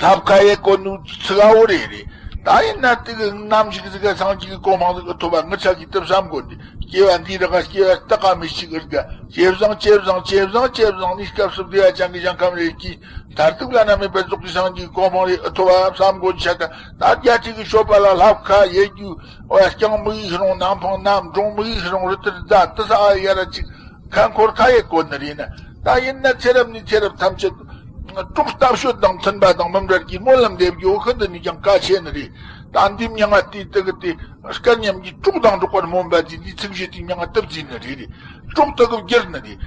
ལྷབ་ཁ་ཡེ་གོ་ནུ་ཚི་ག་འོ་རེ་རེ། ད་ཡིན་ན་དེ་གི་ནམ་ཞིག་ཟིག་ག་སངས་རྒྱས་ཀྱི་གོ་འཕང་ཟིག་གི་ཐོབ་པ་ངི་ཆ་གི་དུ་བསམ་གོ་འདི་སྐྱེ་བ་འདི་ར་ག་སྐྱེ་བ་ཏག་ག་མི་ཞིག་གི་རྒ་ཇེ་བཟང་ཇེ་བཟང་ཇེ་བཟང་ཇེ་བཟང་ནི་སྐབས་སུ་བདེ་བ་ཅན་གི་ཞིང་ཁམས་རེ་ཀྱི་མཐར་ཐུག་བླ་ན་མེད་པའི་རྫོགས་ཀྱི་སངས་རྒྱས་ཀྱི་གོ་འཕང་རེ་ཨི་ཐོབ་པ་བསམ་གོ་ཆ་ག་ད་རྒྱ་ཁྲི་གི་ཤོ་པ་ལ་ལྷབ་ཁ་ཡེ་རྒྱུ་འོ་ཡ་རྐྱང་མི་ཡིག་རུང་ནམ་འཕང་ནམ་འབྲོང་མི་ཡིག་རུང་རི་ཏི་རི་རྫ་དི་ས་ཨ་ཡ་ར་ཅིག་ཁ་འཁོར་ཁ་ཡེ་གོ་ནི་རེད་ན། ད་ཡིན་ན་ཚེ་རབས་ནས་ཚེ་རབས་ཐམས་ཅད་གྲོགས་ལྟ་སྤྱོད་དང་མཐུན་པ་དང་མི་འབྲལ་གྱི་སྨོན་ལམ་འདེབས་རྒྱུ་ཤིན་ཏུ་ནས་ཀྱང་གལ་ཆེ་ནི་རེད། ད་འདི་མྱ་ང་དེ་དེ་གི་དེ་སྐལ་མཉམ་གྱི་གྲོགས་དང་འགྲོགས་པར་སྨོན་པ་དེ་འདི་ཚིག་བཞི་དེ་མྱ་ང་སྟབས་བརྩིས་ནི་རེད། གྲོགས་དེ་གི་བསྒྱུར་ནི་རེད།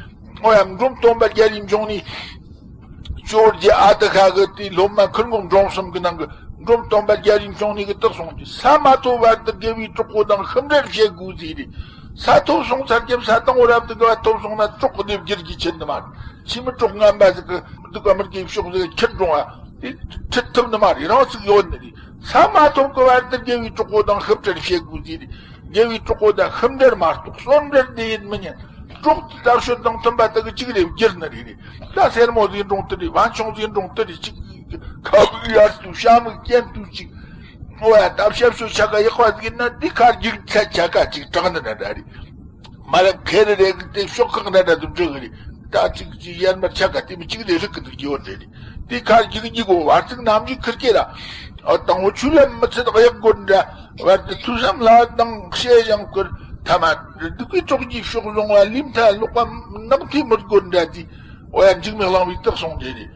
ཨོ་ཡ་འབྲོམ་སྟོན་པ་རྒྱལ་བའི་འབྱུང་གནས། ཇོ་བོ་རྗེ་ཨ་ཏི་ཤ་གི་དེའི་སློབ་མ་ཁུར་འགོམ་འབྲོམ་གསུམ་གི་ནང་གི་འབྲོམ་སྟོན་པ་རྒྱལ་བའི་འབྱུང་གནས་གི་དག་སོང་གི་ས་མ་ཐོབ་བར་དུ་དགེ་བའི་གྲོགས་པོ་དང་ཤིམ་འབྲེལ་བྱེད་དགོས་ཟེར་རེད། ས་ཐོབ་སོང་ཚར་རྒྱབ་ས་དང་བོ་རབ་ཏུ་དགའ་བ་ཐོབ་སོང་ན་གྲོགས་གི་སྡེབ་སྒྱུར་གྱི་ཆེད་དུ་མ་རེད། ཕྱི་མི་གྲོགས་ངན་པ་ཟིག་གི་འདུག་ག་མི་དགེ་ཕྱོགས་ཟིག་ཁྱེར་འགྲོ་བ་དེ་ཁྲིད་ཐུབ་ནི་མ་རེད། རང་ཚུགས་ཡོད་ནི་རེད། ས་མ་ཐོབ་གི་བར་དུ་དགེ་བའི་གྲོགས་པོ་དང་ཤིམ་འབྲེལ་བྱེད་དགོས་ཟེར་རེད། དགེ་བའི་གྲོགས་པོ་དང་ཤིམ་འབྲེལ་མ་གཏོགས་གསོན་འབྲེལ་འདི་ཡིན་མི་ཉན། གྲོགས་ལྟ་སྤྱོད་དང་མཐུན་པ་དག་གི་གཅིག་རེ་བསྒྱུར་ནི་རེ་རེ། ད་སེར་མོ་ཟིག་འགྲོང་དུ་རེ་བན་ཆུང་ཟིག་འགྲོང་དུ་རེ་གཅིག་ཁ་བུག་ཡར་དུ་ཤ་མིག་གྱེན་དུ་གཅིག་ཨོ་ཡ་ད་ཤབ་ཤུ་ཆ་ག་ཡག་པ་ཟིག་ཡིན་ན་འདི་ཁར་རྒྱུག་ཚད་ཆ་ག་གཅིག་དྲག་ནི་ན་འདྲ་རེ། མ་ལབ་ཁེ་རེ་རེ་གི་དེ་ཤོག་ཁག་འདྲ་འདྲ་དུ་འབྲི་གི་རེ། ད་གཅིག་གཅིག་ཡར་མར་ཆ་ག་དེ་མི་གཅིག་རེ་རིག་གི་འདུག་རྒྱུ་བ་འདྲ་རེ། དེ་ཁར་རྒྱུག་རྒྱུག་གོ་བར་ཚིག་ནམ་རྒྱུག་ཁིར་ཀེ་ར། ཨོ་དང་བོ་ཆུ་ལམ་མི་ཚད་གཡག་དགོན་འདྲ། བར་དུ་ཐོས་བསམ་ལ་དང་བཤད་ཞིང་བསྐུལ། ཐ་མ་སྡིག་པའི་གྲོགས་ཀྱིས་ཕྱོགས་བཟུང་བ། ལུས་མཐའ་ལོག་པ་ནག་ཐིག་མི་དགོས་འདྲ་དེ། འོ་ཡ་འཇིགས་མེད་གླིང་པའི་རྟགས་སོང་དེ་རེད།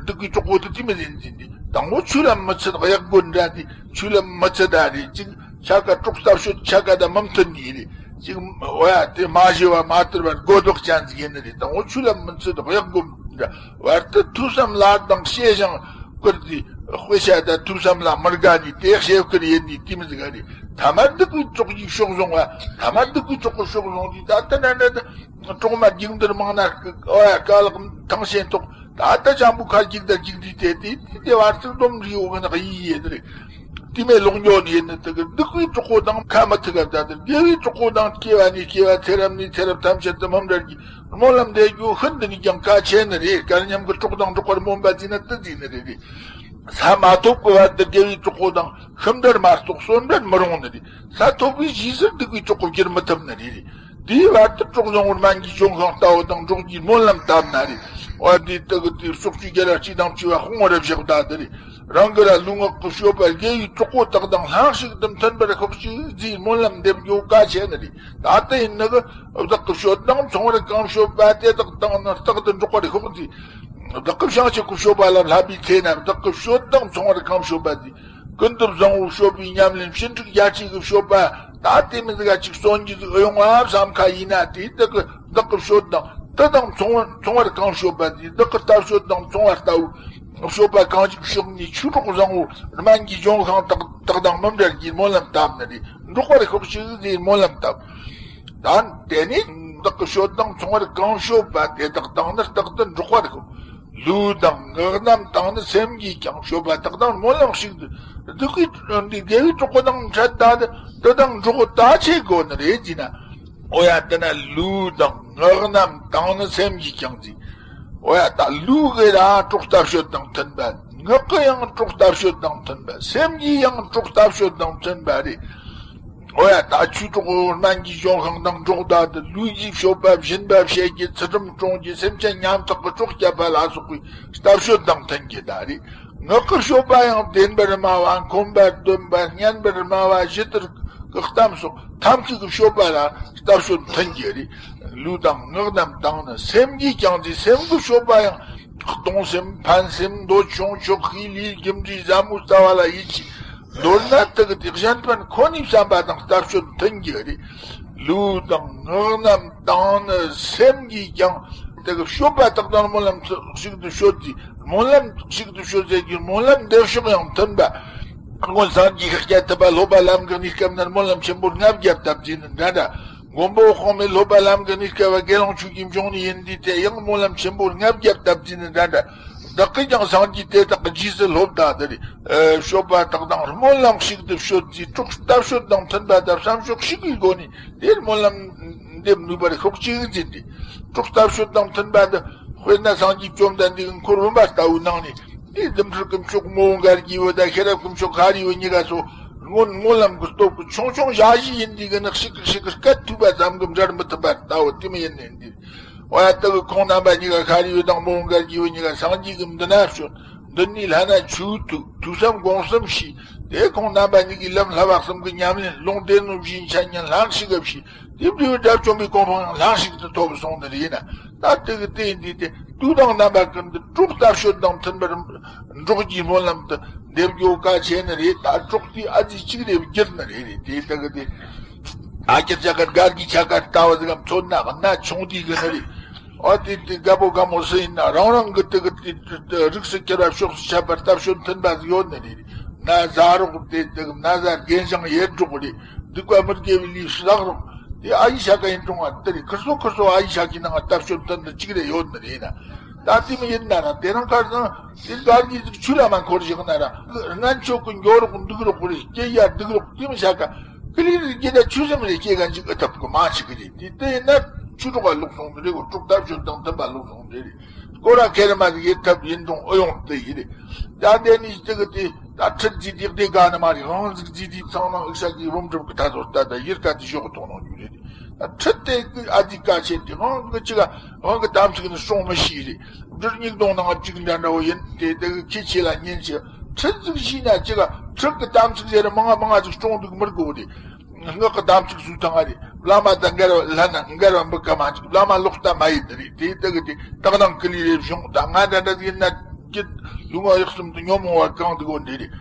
སྡིག་པའི་གྲོགས་པོ་དེ་དེ་མི་ཟིན་ཟིན་དེ། དང་བོ་ཆུ་ལམ་མི་ཚད་གཡག་དགོན་འདྲ་དེ། ཆུ་ལམ་མི་ཚད་ད་རེད་ཅིག་ཆ་ག་གྲོགས་ལྟ་སྤྱོད་ཆ་ག་ད་མི་མཐུན་ནི་རེད་ཅིག་འོ་ཡ་དེ་མ་ཞི་བ་མ་དུལ་བར་མགོ་ལྡོག་ཅན་ཟིག་ཡིན་ནི་རེད། དང་བོ་ཆུ་ལམ་མི་ཚད་གཡག་དགོན་འདྲ། བར་དུ་ཐོས་བསམ་ལ་དང་བཤད་ཞིང་བསྐུལ་ཏེ། དཔེ་ཆ་དང་ཐོས་བསམ་ལ་མི་དགའ་ནི་དེ་བཤད་བསྐུལ་ཡིན་ནི་དེ་མི་ཟིག་ག་རེད། ཐ་མ་སྡིག་པའི་གྲོགས་ཀྱིས་ཕྱོགས་བཟུང་བ། ཐ་མ་སྡིག་པའི་གྲོགས་ཀྱིས་ཕྱོགས་བཟུང་དུས་ད་ལྟ་ན་འདྲ་ད་གྲོགས་མ་རྒྱུག་འདིར་མང་ན་ཨོ་ཡ་དཀའ་ལག་ཐང་ཤེས་ཐོག་ད་ལྟ་ཅང་པོ་ཁ་རྒྱུག་དང་རྒྱུག་དུས་དེ་དེ་དེ་བར་ཚིག་སྡོམ་རིའི་འོག་ནག་ཡི་ཡེ་དེ་རེད། དེ་མེད་ལོག་འགྱོ་ནི་ཡིན་ནི་དེ་གི་སྡིག་པའི་གྲོགས་པོ་དང་ཁ་མི་ཐུག་ག་ད་དེ་དགེ་བའི་གྲོགས་པོ་དང་སྐྱེ་བ་ནས་སྐྱེ་བ་ཚེ་རབས་ནས་ཚེ་རབས་ཐམས་ཅད་དུ་མི་འབྲལ་གྱི་སྨོན་ལམ་འདེབས་རྒྱུ་ཤིན་ཏུ་ནས་ཀྱང་གལ་ཆེ་ནི་རེད། སྐལ་མཉམ་གྱི་གྲོགས་དང་འགྲོགས་པར་སྨོན་པ་བརྩིས་ན་དེ་བརྩིས་ནི་རེད་རེད། ས་མ་ཐོབ་ཀྱི་བར་དུ་དགེ་བའི་གྲོགས་པོ་དང་ཤིན་འབྲེལ་མ་གཏོགས་གསོན་འབྲེལ་མི་རུང་ནི་རེད། ས་ཐོབ་པའི་རྗེས་སུ་སྡིག་པའི་གྲོགས་པོ་བསྒྱུར་མི་ཐུབ་ནི་རེད་རེད། དེའི་བར་དུ་གྲོགས་བཟང་པོར་སྨན་གྱི་ལྗོན་ཤིང་ལྟ་བུ་དང་འགྲོགས་རྒྱུའི་སྨོན་ལམ་བཏབ་ན་རེད། འོ་དེ་དག་གི་དེ་སོགས་ཀྱི་རྒྱལ་ར་སྤྱི་དང་བཅས་པ་དཔུང་བར་བཞག་ད་དེ་རེད། རང་གི་ར་ལུས་ངག་གི་སྤྱོད་པ་དགེ་བའི་གྲོགས་པོ་དག་དང་ལྷན་ཞིག་ཏུ་མཐུན་པར་ཤོག་ཅིག་ཅེས་སྨོན་ལམ་འདེབས་རྒྱུ་གལ་ཆེ་ནི་རེད། ད་ལྟ་ཡིན་ནི་གི་བདག་གི་སྤྱོད་དང་མཚུངས་པར་གང་སྤྱོད་པ་དེ་དག་དང་ནི་རྟག་ཏུ་འགྲོགས་པར་ཤོག་ཅིག་བདག་གི་བྱང་ཆུབ་ཀྱི་སྤྱོད་པ་ལ་བསླབ་པའི་ཚེ་ན་བདག་གི་སྤྱོད་དང་མཚུངས་པར་གང་སྤྱོད་པ་དེ། ཀུན་ཏུ་བཟང་བོ་སྤྱོད་པའི་ཉམས་ལེན་ཕྱིན་དྲུག་རྒྱལ་སྲས་ཀྱི་སྤྱོད་པ་ད་དེ་མི་ཟིག་ག་ཅིག་གསོན་གྱི་ཟིག་ཨེ་ཡོང་ཨ་བསམ་ཁ་ཡིན་ན། དེ་དག་གི་བདག་གི་སྤྱོད་དང་དེ་དང་མཚུངས་མཚུངས་པར་གང་སྤྱོད་པ་དེ། བདག་གི་ལྟ་སྤྱོད་དང་མཚུངས་པར་ལྟ་བུ་སྤྱོད་པ་གང་ཞིག་ཕྱོགས་ནས་ཆོས་གྲོགས་བཟང་བོ་སྨན་གྱི་ལྗོན་ཤིང་དག་དག་དང་མི་འབྲལ་གྱི་སྨོན་ལམ་བཏབ་ནི་རེད། འགྲོགས་པར་ཤོག་ཅིག་ཅེས་སྨོན་ལམ་བཏབ། ད་དེ་ནས་བདག་གི་སྤྱོད་དང་མཚུངས་པར་གང་སྤྱོད་པ་དེ་དག་དང་ནི་རྟག་ཏུ་འགྲོགས་པར་ཤོག་ལུས་དང་ངག་རྣམས་དང་ནི་སེམས་ཀྱིས་ཀྱང་སྤྱོད་པ་དག་དང་སྨོན་ལམ་ཞིག་ཏུ་སྡིག་པའི་འདི་དགེ་བའི་གྲོགས་པོ་དང་འཕྲད་ད་དེ་དང་འགྲོགས་ད་ཆེ་དགོས་ནི་རེད་ཅེ་ན། འོ་ཡ་དེ་ན་ལུས་དང་ངག་རྣམས་དང་ནི་སེམས་ཀྱིས་ཀྱང་ཟེར། འོ་ཡ་ད་ལུས་གི་ར་གྲོགས་ལྟ་སྤྱོད་དང་མཐུན་པ། ངག་གི་ཡང་གྲོགས་ལྟ་སྤྱོད་དང་མཐུན་པ། སེམས་ཀྱི་ཡང་གྲོགས་ལྟ་སྤྱོད་དང་མཐུན་པ་རེད། འོ་ཡ་ད་ཆོས་གྲོགས་སྨན་གྱི་ལྗོན་ཤིང་དང་འགྲོགས་ད་དེ་ལུས་ཀྱི་སྤྱོད་པ་སྦྱིན་པ་བྱེད་ཀྱི་ཚུལ་ཁྲིམས་སྲུང་གི་སེམས་ཅན་ཉམ་ཐག་གི་གྲོགས་བསྐྱབ་པ་ལ་སོགས་པའི་ལྟ་སྤྱོད་དང་མཐུན་གྱི་ད་རེད། ངག་གི་སྤྱོད་པ་ཡང་བདེན་པར་སྨྲ་བ་འཁོན་པར་འདོན་པ་སྙན་པར་སྨྲ་བ་ཞི་དུལ་གྱི་གཏམ་སོགས་ཐམས་ཅད་ཀྱི་སྤྱོད་པ་ལ་ལྟ་སྤྱོད་མཐུན་གྱི་རེད། ལུས་དང་ངག་རྣམས་དང་ནི་སེམས་ཀྱིས་ཀྱང་ཟེར། སེམས་ཀྱི་སྤྱོད་པ་ཡང་གཏོང་སེམས་ཕན་སེམས་འདོད་ཆུང་ཆོག་ཤེས་ལས་རྒྱུ་འབྲས་ཟབ་མོ་ལྟ་བ་ལ་ཡིད་ཆེས། མདོར་ན་དེ་གི་དེ་གཞན་ཕན་ཁོ་ནའི་བསམ་པ་དང་ལྟ་སྤྱོད་མཐུན་གྱི་རེད། ལུས་དང་ངག་རྣམས་དང་ནི་སེམས་ཀྱིས་ཀྱང་དེ་གི་སྤྱོད་པ་དག་དང་སྨོན་ལམ་ཞིག་ཏུ་སྤྱོད་ཅིག་སྨོན་ལམ་ཞིག་ཏུ་སྤྱོད་ཟེར་གྱི་སྨོན་ལམ་འདེབས་ཕྱོགས་ཡང་མཐུན་པ། སྔོན་སངས་རྒྱས་ཤཱཀྱ་ཐུབ་པ་སློབ་པ་ལམ་གྱི་གནས་སྐབས་ན་སྨོན་ལམ་ཆེན་པོ་ལྔ་བརྒྱ་བཏབ་ཅེས་ནི་འདྲ་འདྲ། མགོན་པོ་འོད་དཔག་མེད་སློབ་པ་ལམ་གྱི་གནས་སྐབས་དགེ་སློང་ཆོས་ཀྱི་འབྱུང་གནས་ཡིན་དུས་དེ་ཡང་སྨོན་ལམ་ཆེན་པོ་ལྔ་བརྒྱ་བཏབ་ཅེས་ནི་འདྲ་འདྲ། བདག་གིས་ཀྱང་སངས་རྒྱས་དེ་དག་གི་རྗེས་སུ་སློབ་ད་དེ་རེད། ཨེ་སྤྱོད་པ་དག་དང་སྨོན་ལམ་ཞིག་ཏུ་སྤྱོད་ཅིག་གྲོགས་ལྟ་སྤྱོད་དང་མཐུན་པ་དང་བསམ་ཕྱོགས་གཅིག་གི་སྒོ་ནས་དེར་སྨོན་ལམ་འདེབས་ནུས་པར་ཤོག་ཅིག་ཟེར་ཏེ། གྲོགས་ལྟ་སྤྱོད་དང་མཐུན་པ་དེ་དཔེར་ན་སངས་རྒྱས་བཅོམ་ལྡན་འདས་ཀྱི་འཁོར་བུམ་པ་ལྟ་བུའི་ནང་ནས་དེ་རྫུ་འཕྲུལ་གྱི་མཆོག་མོའུ་འགལ་གྱི་བུ་དང་ཤེས་རབ་ཀྱི་མཆོག་ཤཱ་རིའི་བུ་གཉིས་ཀ་སོགས་སྔོན་སྨོན་ལམ་གྱི་སྟོབས་ཀྱིས་ཆུང་ཆུང་ཞག་བཞི་ཡིན་དུས་ཀྱི་ནི་གཅིག་གིས་གཅིག་གི་སྐད་ཐོས་པ་ཙམ་གྱིས་འབྲལ་མི་ཐུབ་པ་ལྟ་བུ་དེ་མོ་ཡིན་ནི་འདི། འོ་ཡ་དེ་གི་ཁོང་རྣམ་པ་གཉིས་ཀ་ཤཱ་རིའི་བུ་དང་མོའུ་འགལ་གྱི་བུ་གཉིས་ཀ་སངས་རྒྱས་ཀྱི་མདུན་ན་བྱོན། མདུན་ནས་ལྷ་ན་ཆོས་ཐོས། ཐོས་བསམ་སྒོམ་གསུམ་བྱས། དེ་ཁོང་རྣམ་པ་གཉིས་ཀྱིས་ལམ་བསླབ་པ་གསུམ་གྱི་ཉམས་ལེན་ལུང་སྡེ་སྣོད་བཞིའི་འཆད་ཉན་ལྷན་ཅིག་བྱས། དེ་འབྲས་བུ་དགྲ་བཅོམ་པའི་གོ་འཕང་ཡང་ལྷན་ཅིག་ཏུ་ཐོབ་སོང་ནི་རེད་ན། ད་དེ་གི་དེ་ཡིན་དུས་དེ་དུས་དང་རྣམ་པ་ཀུན་ཏུ་གྲོགས་ལྟ་སྤྱོད་དང་མཐུན་པར་འགྲོགས་ཀྱི་སྨོན་ལམ་དུ་འདེབས་རྒྱུ་གལ་ཆེ་ནི་རེད། ད་གྲོགས་དེ་ཨ་ཙི་གཅིག་རེ་བསྒྱུར་ནི་རེད། རེད་དེ་དེ་གི་དེ། ཨ་ཀྱི་ཆ་ག་སྒར་གྱི་ཆ་ག་ལྟ་བུ་ཟིག་གམ་མཚོན་ན་གནའ་ཆུང་དུས་གི་ནི་རེད། ཨ་དེ་དེ་རྒད་པོ་རྒད་མོ་སུ་ཡིན་ན་རང་རང་གི་དེ་གི་དེ་རིགས་སུ་གྱུར་པ་ཕྱོགས་སུ་ཆད་པར་ལྟ་སྤྱོད་མཐུན་པ་ཟིག་ཡོད་ནི་རེད། ན་བཟའ་རོགས་དེ་དེ་གི་ན་བཟའ་རྒན་ཞང་ཡེ་འགྲོགས་རེད། སྡིག་པ་མི་དགེ་བའི་ལས་བསགས་རོགས། དེ་ཨ་ཡི་ཤ་ཀ་ཡིན་གྲོང་བ་དེ་རེད། ཁིར་སོ་ཁིར་སོ་ཨ་ཡི་ཤ་ཀའི་ནང་ལྟ་སྤྱོད་མཐུན་ནི་གཅིག་རེ་ཡོད་ནི་རེད་ན། ད་དེ་མི་ཡིན་ན་ར་དེ་རང་ཁར་སང་དེ་སྒར་གྱི་ཆུ་ལ་མ་འཁོར་བཞག་ན་ར་ངན་ཆོས་ཀྱི་འགྱོ་རོགས་འདུག་རོགས་རེད། སྐྱེ་ཡ་འདུག་རོགས་དེ་མི་ཤ་ཀ་ཀི་ལི་རི་སྐྱེ་ད་ཆུ་སེམས་རེ་སྐྱེ་ག་འཇིག་ཨ་ཐབས་ཀྱི་མ་ཞིག་གི་རེད། དེ་དེ་ཡིན་ན་ཆུ་གྲོགས་ལ་ལོག་སོང་ནི་རེད། གོ་གྲོགས་ལྟ་སྤྱོད་དང་མཐུན་པ་ལོག་སོང་ནི་རེད། སྐོར་ར་ཁེ་རེ་མ་ཟིག་ཡེ་ཐབས་ཡིན་རུང་ཨུ་ཡོང་དེ་ཡིན་རེད། ད་དེ་ནི་སྤྱི་གི་དེ་ད་ཁྲིད་ཅི་དེ་དེ་ག་ནི་མ་རེད། དབང་ཟིག་ཅི་དེ་ཚང་ནང་ཨིག་ཤ་གི་བུམ་སྒྲུབ་གི་ད་ཚོ་ལྟ་ད་ཡིར་ཀ་དེ་ཞོག་གི་ཐོག་ནང་རྒྱུ་རེད། ད་ཁྲིད་དེ་གི་ཨ་དེ་ག་བྱེད་དེ་དབང་གི་ཅི་ག་དབང་གི་དམ་ཚིག་ནི་སྲུང་མི་ཤེས་རེད། འབྲུ་སྙིགས་དོང་ནང་གཅིག་འདྲ་འདྲ་བོ་ཡིན་དེ་དེ་གི་ཁྱི་ཆེ་ལ་ཉན་ཆེ་ཁྲིད་ཟིག་ཤེས་ན་ཅི་ག་ཁྲིད་གི་དམ་ཚིག་ཟེར་མང་ང་མང་ང་ཟིག་སྲུང་འདུག་མི་དགོས་རེད། སྔགས་ཀྱི་དམ་ཚིག་སུས་བཏང་བ་རེད། བླ་མ་དང་འགལ་བ་ལྷ་ན་འགལ་བ་འབུ་ཀ་མ་འཇུག་བླ་མ་ལོག་ལྟ་མ་ཡིན་ནི་རེད། དེ་ལྟ་གི་དེ་དག་དང་ཀི་ལི་རེ་བྱུང་ད་ང་འདྲ་འདྲ་ཡིན་ན་ཀྱི་ལུས་ངག་ཡིད་གསུམ་དུ་ཉོན་མོངས་པ་གང་དུ་གོ་འདི་རེད།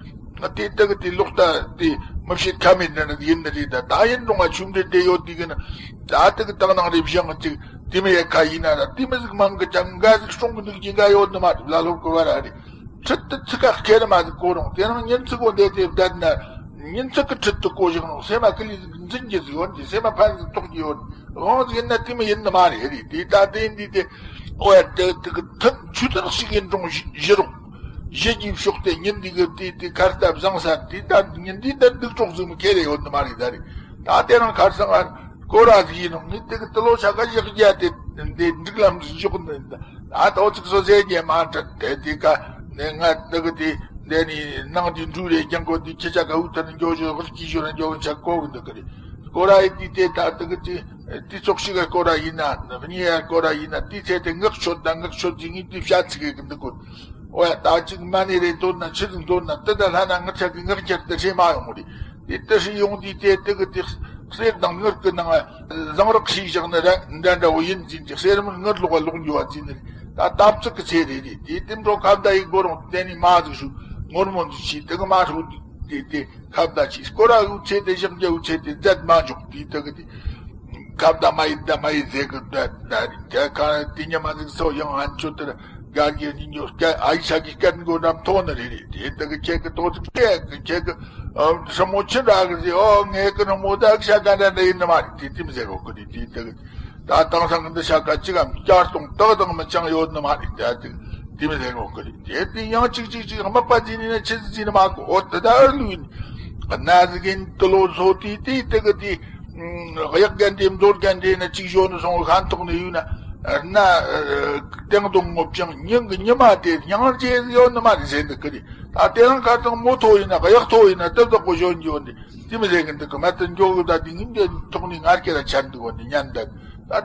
དེ་ལྟ་གི་དེ་ལོག་ལྟ་དེ་མི་བྱེད་ཁ་མེད་འདྲ་འདྲ་ཡིན་ནི་རེད། ད་ད་ཡིན་རུང་ང་ཆུ་འདྲེ་དེ་ཡོད་དེ་གི་ན་ད་ལྟ་གི་དག་དང་རེ་བྱུང་ཅིག་དེ་མི་ཡ་ཁ་ཡིན་ན་ར་དེ་མི་ཟིག་མང་གི་ཅང་འགའ་ཟིག་སྲུང་གི་འདུག་ཅིག་འགའ་ཡོད་ནི་མ་རེད། ལ་ལོག་གི་བ་ར་རེད། ཁྲིད་དེ་ཚིག་ཁ་ཁེ་རེ་མ་ཟིག་གོ་རུང་དེ་རང་ཉིན་ཚིག་གོ་འདེད་དེ་བསྡད་ན་ཉིན་ཚིག་གི་ཁྲིད་དེ་གོ་བཞག་རུང་སེམས་མ་ཀི་ལི་ཟིག་འཛིན་གྱི་ཟིག་ཡོད་ཀྱི་སེམས་མ་ཕན་ཟིག་ཐོགས་ཀྱི་ཡོད་དབང་ཟིག་ཡིན་ན་དེ་མི་ཡིན་ནི་མ་རེད། རེད་དེ་ད་དེ་འདི་དེ་ཨོ་ཡ་དེ་དེ་གི་ཐུན་ཆུ་ཐུན་ཞིག་ཡིན་རུང་བཞི་རུང་བཞི་གྱིས་ཕྱོགས་ཏེ་ཉིན་འདི་གི་དེ་དེ་ཁ་རྟ་བཟང་ས་དེ་ད་ཉིན་འདི་ད་སྡིག་གྲོགས་ཟིག་མི་ཁེ་རེ་ཡོད་ནི་མ་རེད། ད་རེད་ད་དེ་རང་ཁར་སང་ང་སྐོར་ར་ཟིག་ཡིན་རུང་ནི་དེ་གི་དེ་ལོ་ཆ་ག་བཞག་རྒྱ་དེ་འདི་འགྲིག་ལམ་ཟིག་འཇོག་ནི་ད་ཨ་ཏོ་ཚིག་སོ་ཟེར་རྒྱ་མ་འཕྲད་དེ་དེ་ཀ་ནས་ང་དེ་གི་དེ་འདི་ནི་ནང་དེ་འབྲུ་རེ་རྒྱང་གོ་དེ་ཁྱེད་ཆ་ག་འུ་ཐར་འགྱོ་ཞོ་ཧུར་གྱིས་ཞོ་ར་འགྱོ་གི་ཆ་གོ་གི་འདུག་གི་རེད། སྐོར་ར་ཡི་དེ་དེ་ད་དེ་གི་དེ་ དེ་ཚོགས་ཤིག་གི་སྐོར་ར་ཡིན་ན། གཉིས་ཡ་སྐོར་ར་ཡིན་ན། དེའི་ཚེ་དེ་ངག་ཆོད་ད་ངག་ཆོད་ཀྱི་ངས་དེ་བཤད་ཚིག་གི་འདུག་གོ། ཨོ་ཡ། ད་ཅིག་མ་ཎི་རེ་འདོན་ན། ཆི་ཟིག་འདོན་ན། དེ་ད་ལྷ་ན་ངག་ཆ་གི་ངག་འཁྱེར་དེ་ཧྲེ་མ་ཡོང་གི་རེད། དེ་ལྟར་ཞིག་ཡོང་དུས་དེ་དེ་གི་དེ་གསེར་དང་དངུལ་གི་ནང་ཟངས་རག་ཞིག་བཞག་ནི་ར་འདྲ་འདྲ་བོ་ཡིན་ཟིན་ཏེ། གསེར་མིན་དངུལ་ལོག་ལོག་འགྱུར་བ་ཟིན་ནི་རེད། ད་དམ་ཚིག་གི་ཚེ་རེ་རེ་དེ་དེ་འགྲོ་ཁ་བརྡ་ཡིག་སྒོ་རུང་དེ་ནི་མ་ཟིག་ཞུ། ངོར་མོ་འདི་ཆི་དེ་གི་མ་ཧྲུ་དེ་དེ་ཁ་བརྡ་ཆི་སྐོར་ར་འུ་ཚེ་དེ་བཞག་རྒྱ་འུ་ཚེ་དེ་མཛད་མ་འཇོག་དེ་དེ་གི་དེ། ཁ་བརྡ་མ་ཡིན་ད་མ་ཡིན་ཟེར་གི་ད་ད་རེད། དེ་ཁ་དེ་ཉི་མ་ཟིག་སོ་ཡང་ཧན་ཆོད་དེར་དགའ་གི་ཉིན་ཉོ་སྐད་ཨའི་ཤ་གི་སྐད་མགོ་འགྲམ་ཐོག་ནི་རེད་རེད། དེ་དེ་གི་ཁྱེད་གི་ཏོག་ཙིག་སྐད་གི་ཁྱེད་གི་སྲིན་མོ་ཆི་འདྲ་གི་ཟེར། ཨོ་ངས་གི་སྲིན་མོ་ད་ཤ་ག་འདྲ་འདྲ་ཡིན་ནི་མ་རེད། དེ་དེ་མི་ཟེར་གོ་གི་རེད། དེ་དེ་གི་ད་དེང་སང་གི་འདི་ཤ་ག་ཅི་གམ་བསྐྱར་གཏོང་དག་དང་མི་ཅང་ཡོད་ནི་མ་རེད། ད་དེ་དེ་མི་ཟེར་གོ་གི་རེད། དེ་དེ་ཡང་ཅིག་ཅིག་ཅིག་དམག་པ་ཟིན་ནི་ན་ཆི་ཟིག་ཟིན་ནི་མ་གོ། ཨོ་དེ་ད་ཨར་ལུས་ནི་གནའ་ཟིག་གིན་དུ་ལོ་སོ་དེ་དེ་དེ་གི་དེ། གཡག་རྒན་དེ་མཛོ་རྒན་དེ་ན་ཅིག་ཞོན་ནི་སོང་ཁ་ཐོག་ནས་ཡོད་ན། ན་སྟེང་དུ་ངོ་བཅང་ཉིན་གི་ཉི་མ་དེ་ཉང་རྗེས་ཡོད་ནི་མ་རེད་ཟེར་འདུག་གི་རེད། ད་དེ་རང་ཁ་ཐང་མོ་ཐོ་ཡིན་ན་གཡག་ཐོ་ཡིན་ན་སྟབས་བདག་པོ་ཞོན་གྱི་ཡོད་འདི་དེ་མི་ཟེར་གི་འདུག་གི། མ་དེ་འགྱོ་གི་ད་དེ་ཉིན་དེ་ཐོག་ནས་ངར་སྐད་ལ་ཆར་འདུག་གོ་འདི་ཉན་ད། ད་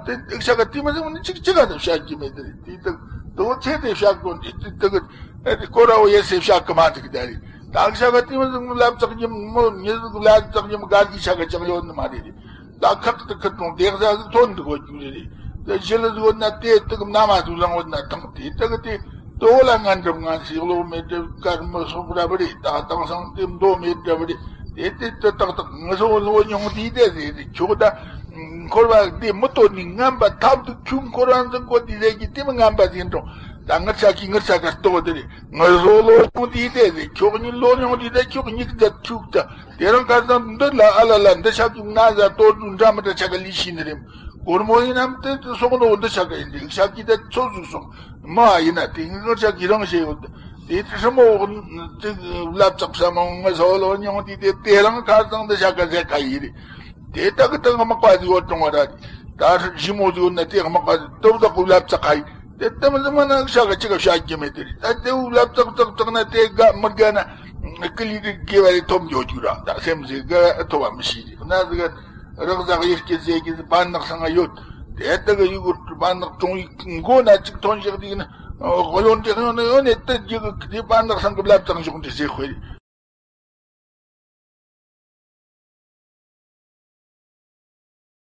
དེ་འདུག་ཤ་ག་དེ་མི་ཟེར་ནི་ཅིག་ཅི་ག་ད་བཤད་ཀྱི་མེད་དེ་རེད། དེ་དག་དོ་ཚེ་དེ་བཤད་དགོ་འདི་དེ་དག་སྐོར་ར་བོ་ཡེ་སེ་བཤད་གི་མ་འདུག་གི་ད་རེད། ད་ཤ་ག་དེ་མི་ཟེར་ནི་ལབ་ཙག་ཉིམ་མོ་ཉི་ཟིག་ལབ་ཙག་ཉིམ་ག་གི་ཤ་ག་ཅང་ཡོད་ནི་མ་རེད་རེད། ད་ཁག་ཏུ་ཁུར་དང་དེ་ཟ་ཟིག་ཐོན་འདུག་གོ་རྒྱུ་རེད། དེ་ཞི་ལི་ཟིག་ཡོད་ན་དེ་དུག་མནའ་མ་ཟིག་ལངས་ཡོད་ན་ཐང་དེ་དག་དེ་དོ་ལ་ངན་འགྲམ་ངན་ཞིག་ལོ་མེད་དེ་དཀར་མི་སོག་ར་བ་རེད། ད་དེང་སང་དེ་མདོ་མེད་འདྲ་བ་རེད། དེ་དེ་དེ་ཏག་ཏག་ངུ་སོ་ལོ་ཉུང་དེ་དེ་ཟེར་དེ་ཁྱོད་ད་འཁོར་བ་དེ་མི་དོ་ནི་ངན་པ་ཐབས་དུ་ཁྱུང་འཁོར་བ་འཛིན་གོ་དེ་ཟེར་གི་དེ་མི་ངན་པ་ཟིན་འགྲོ། ད་ངར་ཆ་གི་ངར་ཆ་ག་ལྟོ་དེ་རེད། ངུ་སོ་ལོ་ཉུང་དེ་དེ་ཟེར་ཁྱོད་ཉིད་ལོ་ཉུང་དེ་དེ་ཁྱོད་ཉིད་ད་ཁྱུག་ད། དེ་རང་ཁ་སང་འདི་ལ་ཨ་ལ་ལ་འདི་ཤ་ཀུ་ན་ཟ་ཏོ་ཏུ་འདྲ་མི་འདྲ་ཆ་ག་ལི་ཤི་ནི་རེམ། སྒོར་མོ་ཡིན་ནམ་དེ་སོང་ནོ་འདི་ཤ་ག་ཡིན་དེ་ཤ་ཀི་དེ་ཚོ་ཟུག་སོང་མ་ཡིན་ན་དེ་ངི་ཤ་ཀི་རང་ཤེས་ཡོད་དེ་དེ་སྲིན་མོ་དེ་ལབ་ཙག་ས་མོ་ངི་སོ་ལོ་ཉོང་དེ་དེ་དེ་རང་ཁ་སང་འདི་ཤ་ག་ཟེ་ག་ཡི་རེ། དེ་དག་གི་དག་དམག་པ་ཟིག་ཡོད་ཀྱང་བ་ར། ད་ཞི་མོ་ཟིག་ཡོད་ན་དེ་དམག་པ་ཟིག་ཏོབ་དག་གུ་ལབ་ཙག་ག་ཡི། དེ་ལྟ་མི་ཟིག་མ་ན་ཤ་ག་ཅི་ག་བཤད་རྒྱུ་མེད་དེ་རེད། ད་དེའུ་ལབ་ཙག་ཙག་ཙག་ན་དེ་དགའ་མི་དགའ་ན་ཀི་ལི་རིག་དགེ་བ་རེ་ཐོབ་འགྱོ་རྒྱུ་ར། ད་སེམས་ཟིག་ག་ཐོབ་བ་མི་ཤེས་རེད། ན་ཟིག་རག་ཟག་ཡིར་སྐྱེ་ཟེ་གི་ཟིག་པ་ནག་སང་ཡོད། དེ་ལྟ་གི་ཡུ་གུར་པ་ནག་ཀྲུང་ཡིག་མགོ་ན་ཅིག་ཐོན་བཞག་དེ་ན་གློ་འདྲེ་ཡོད་ན་ཡོད་ནས་དེ་རྒྱུ་གི་དེ་པ་ནག་སང་གི་ལབ་ཙག་འཇོག་འདྲེ་ཟེ་ཁོས་རེད།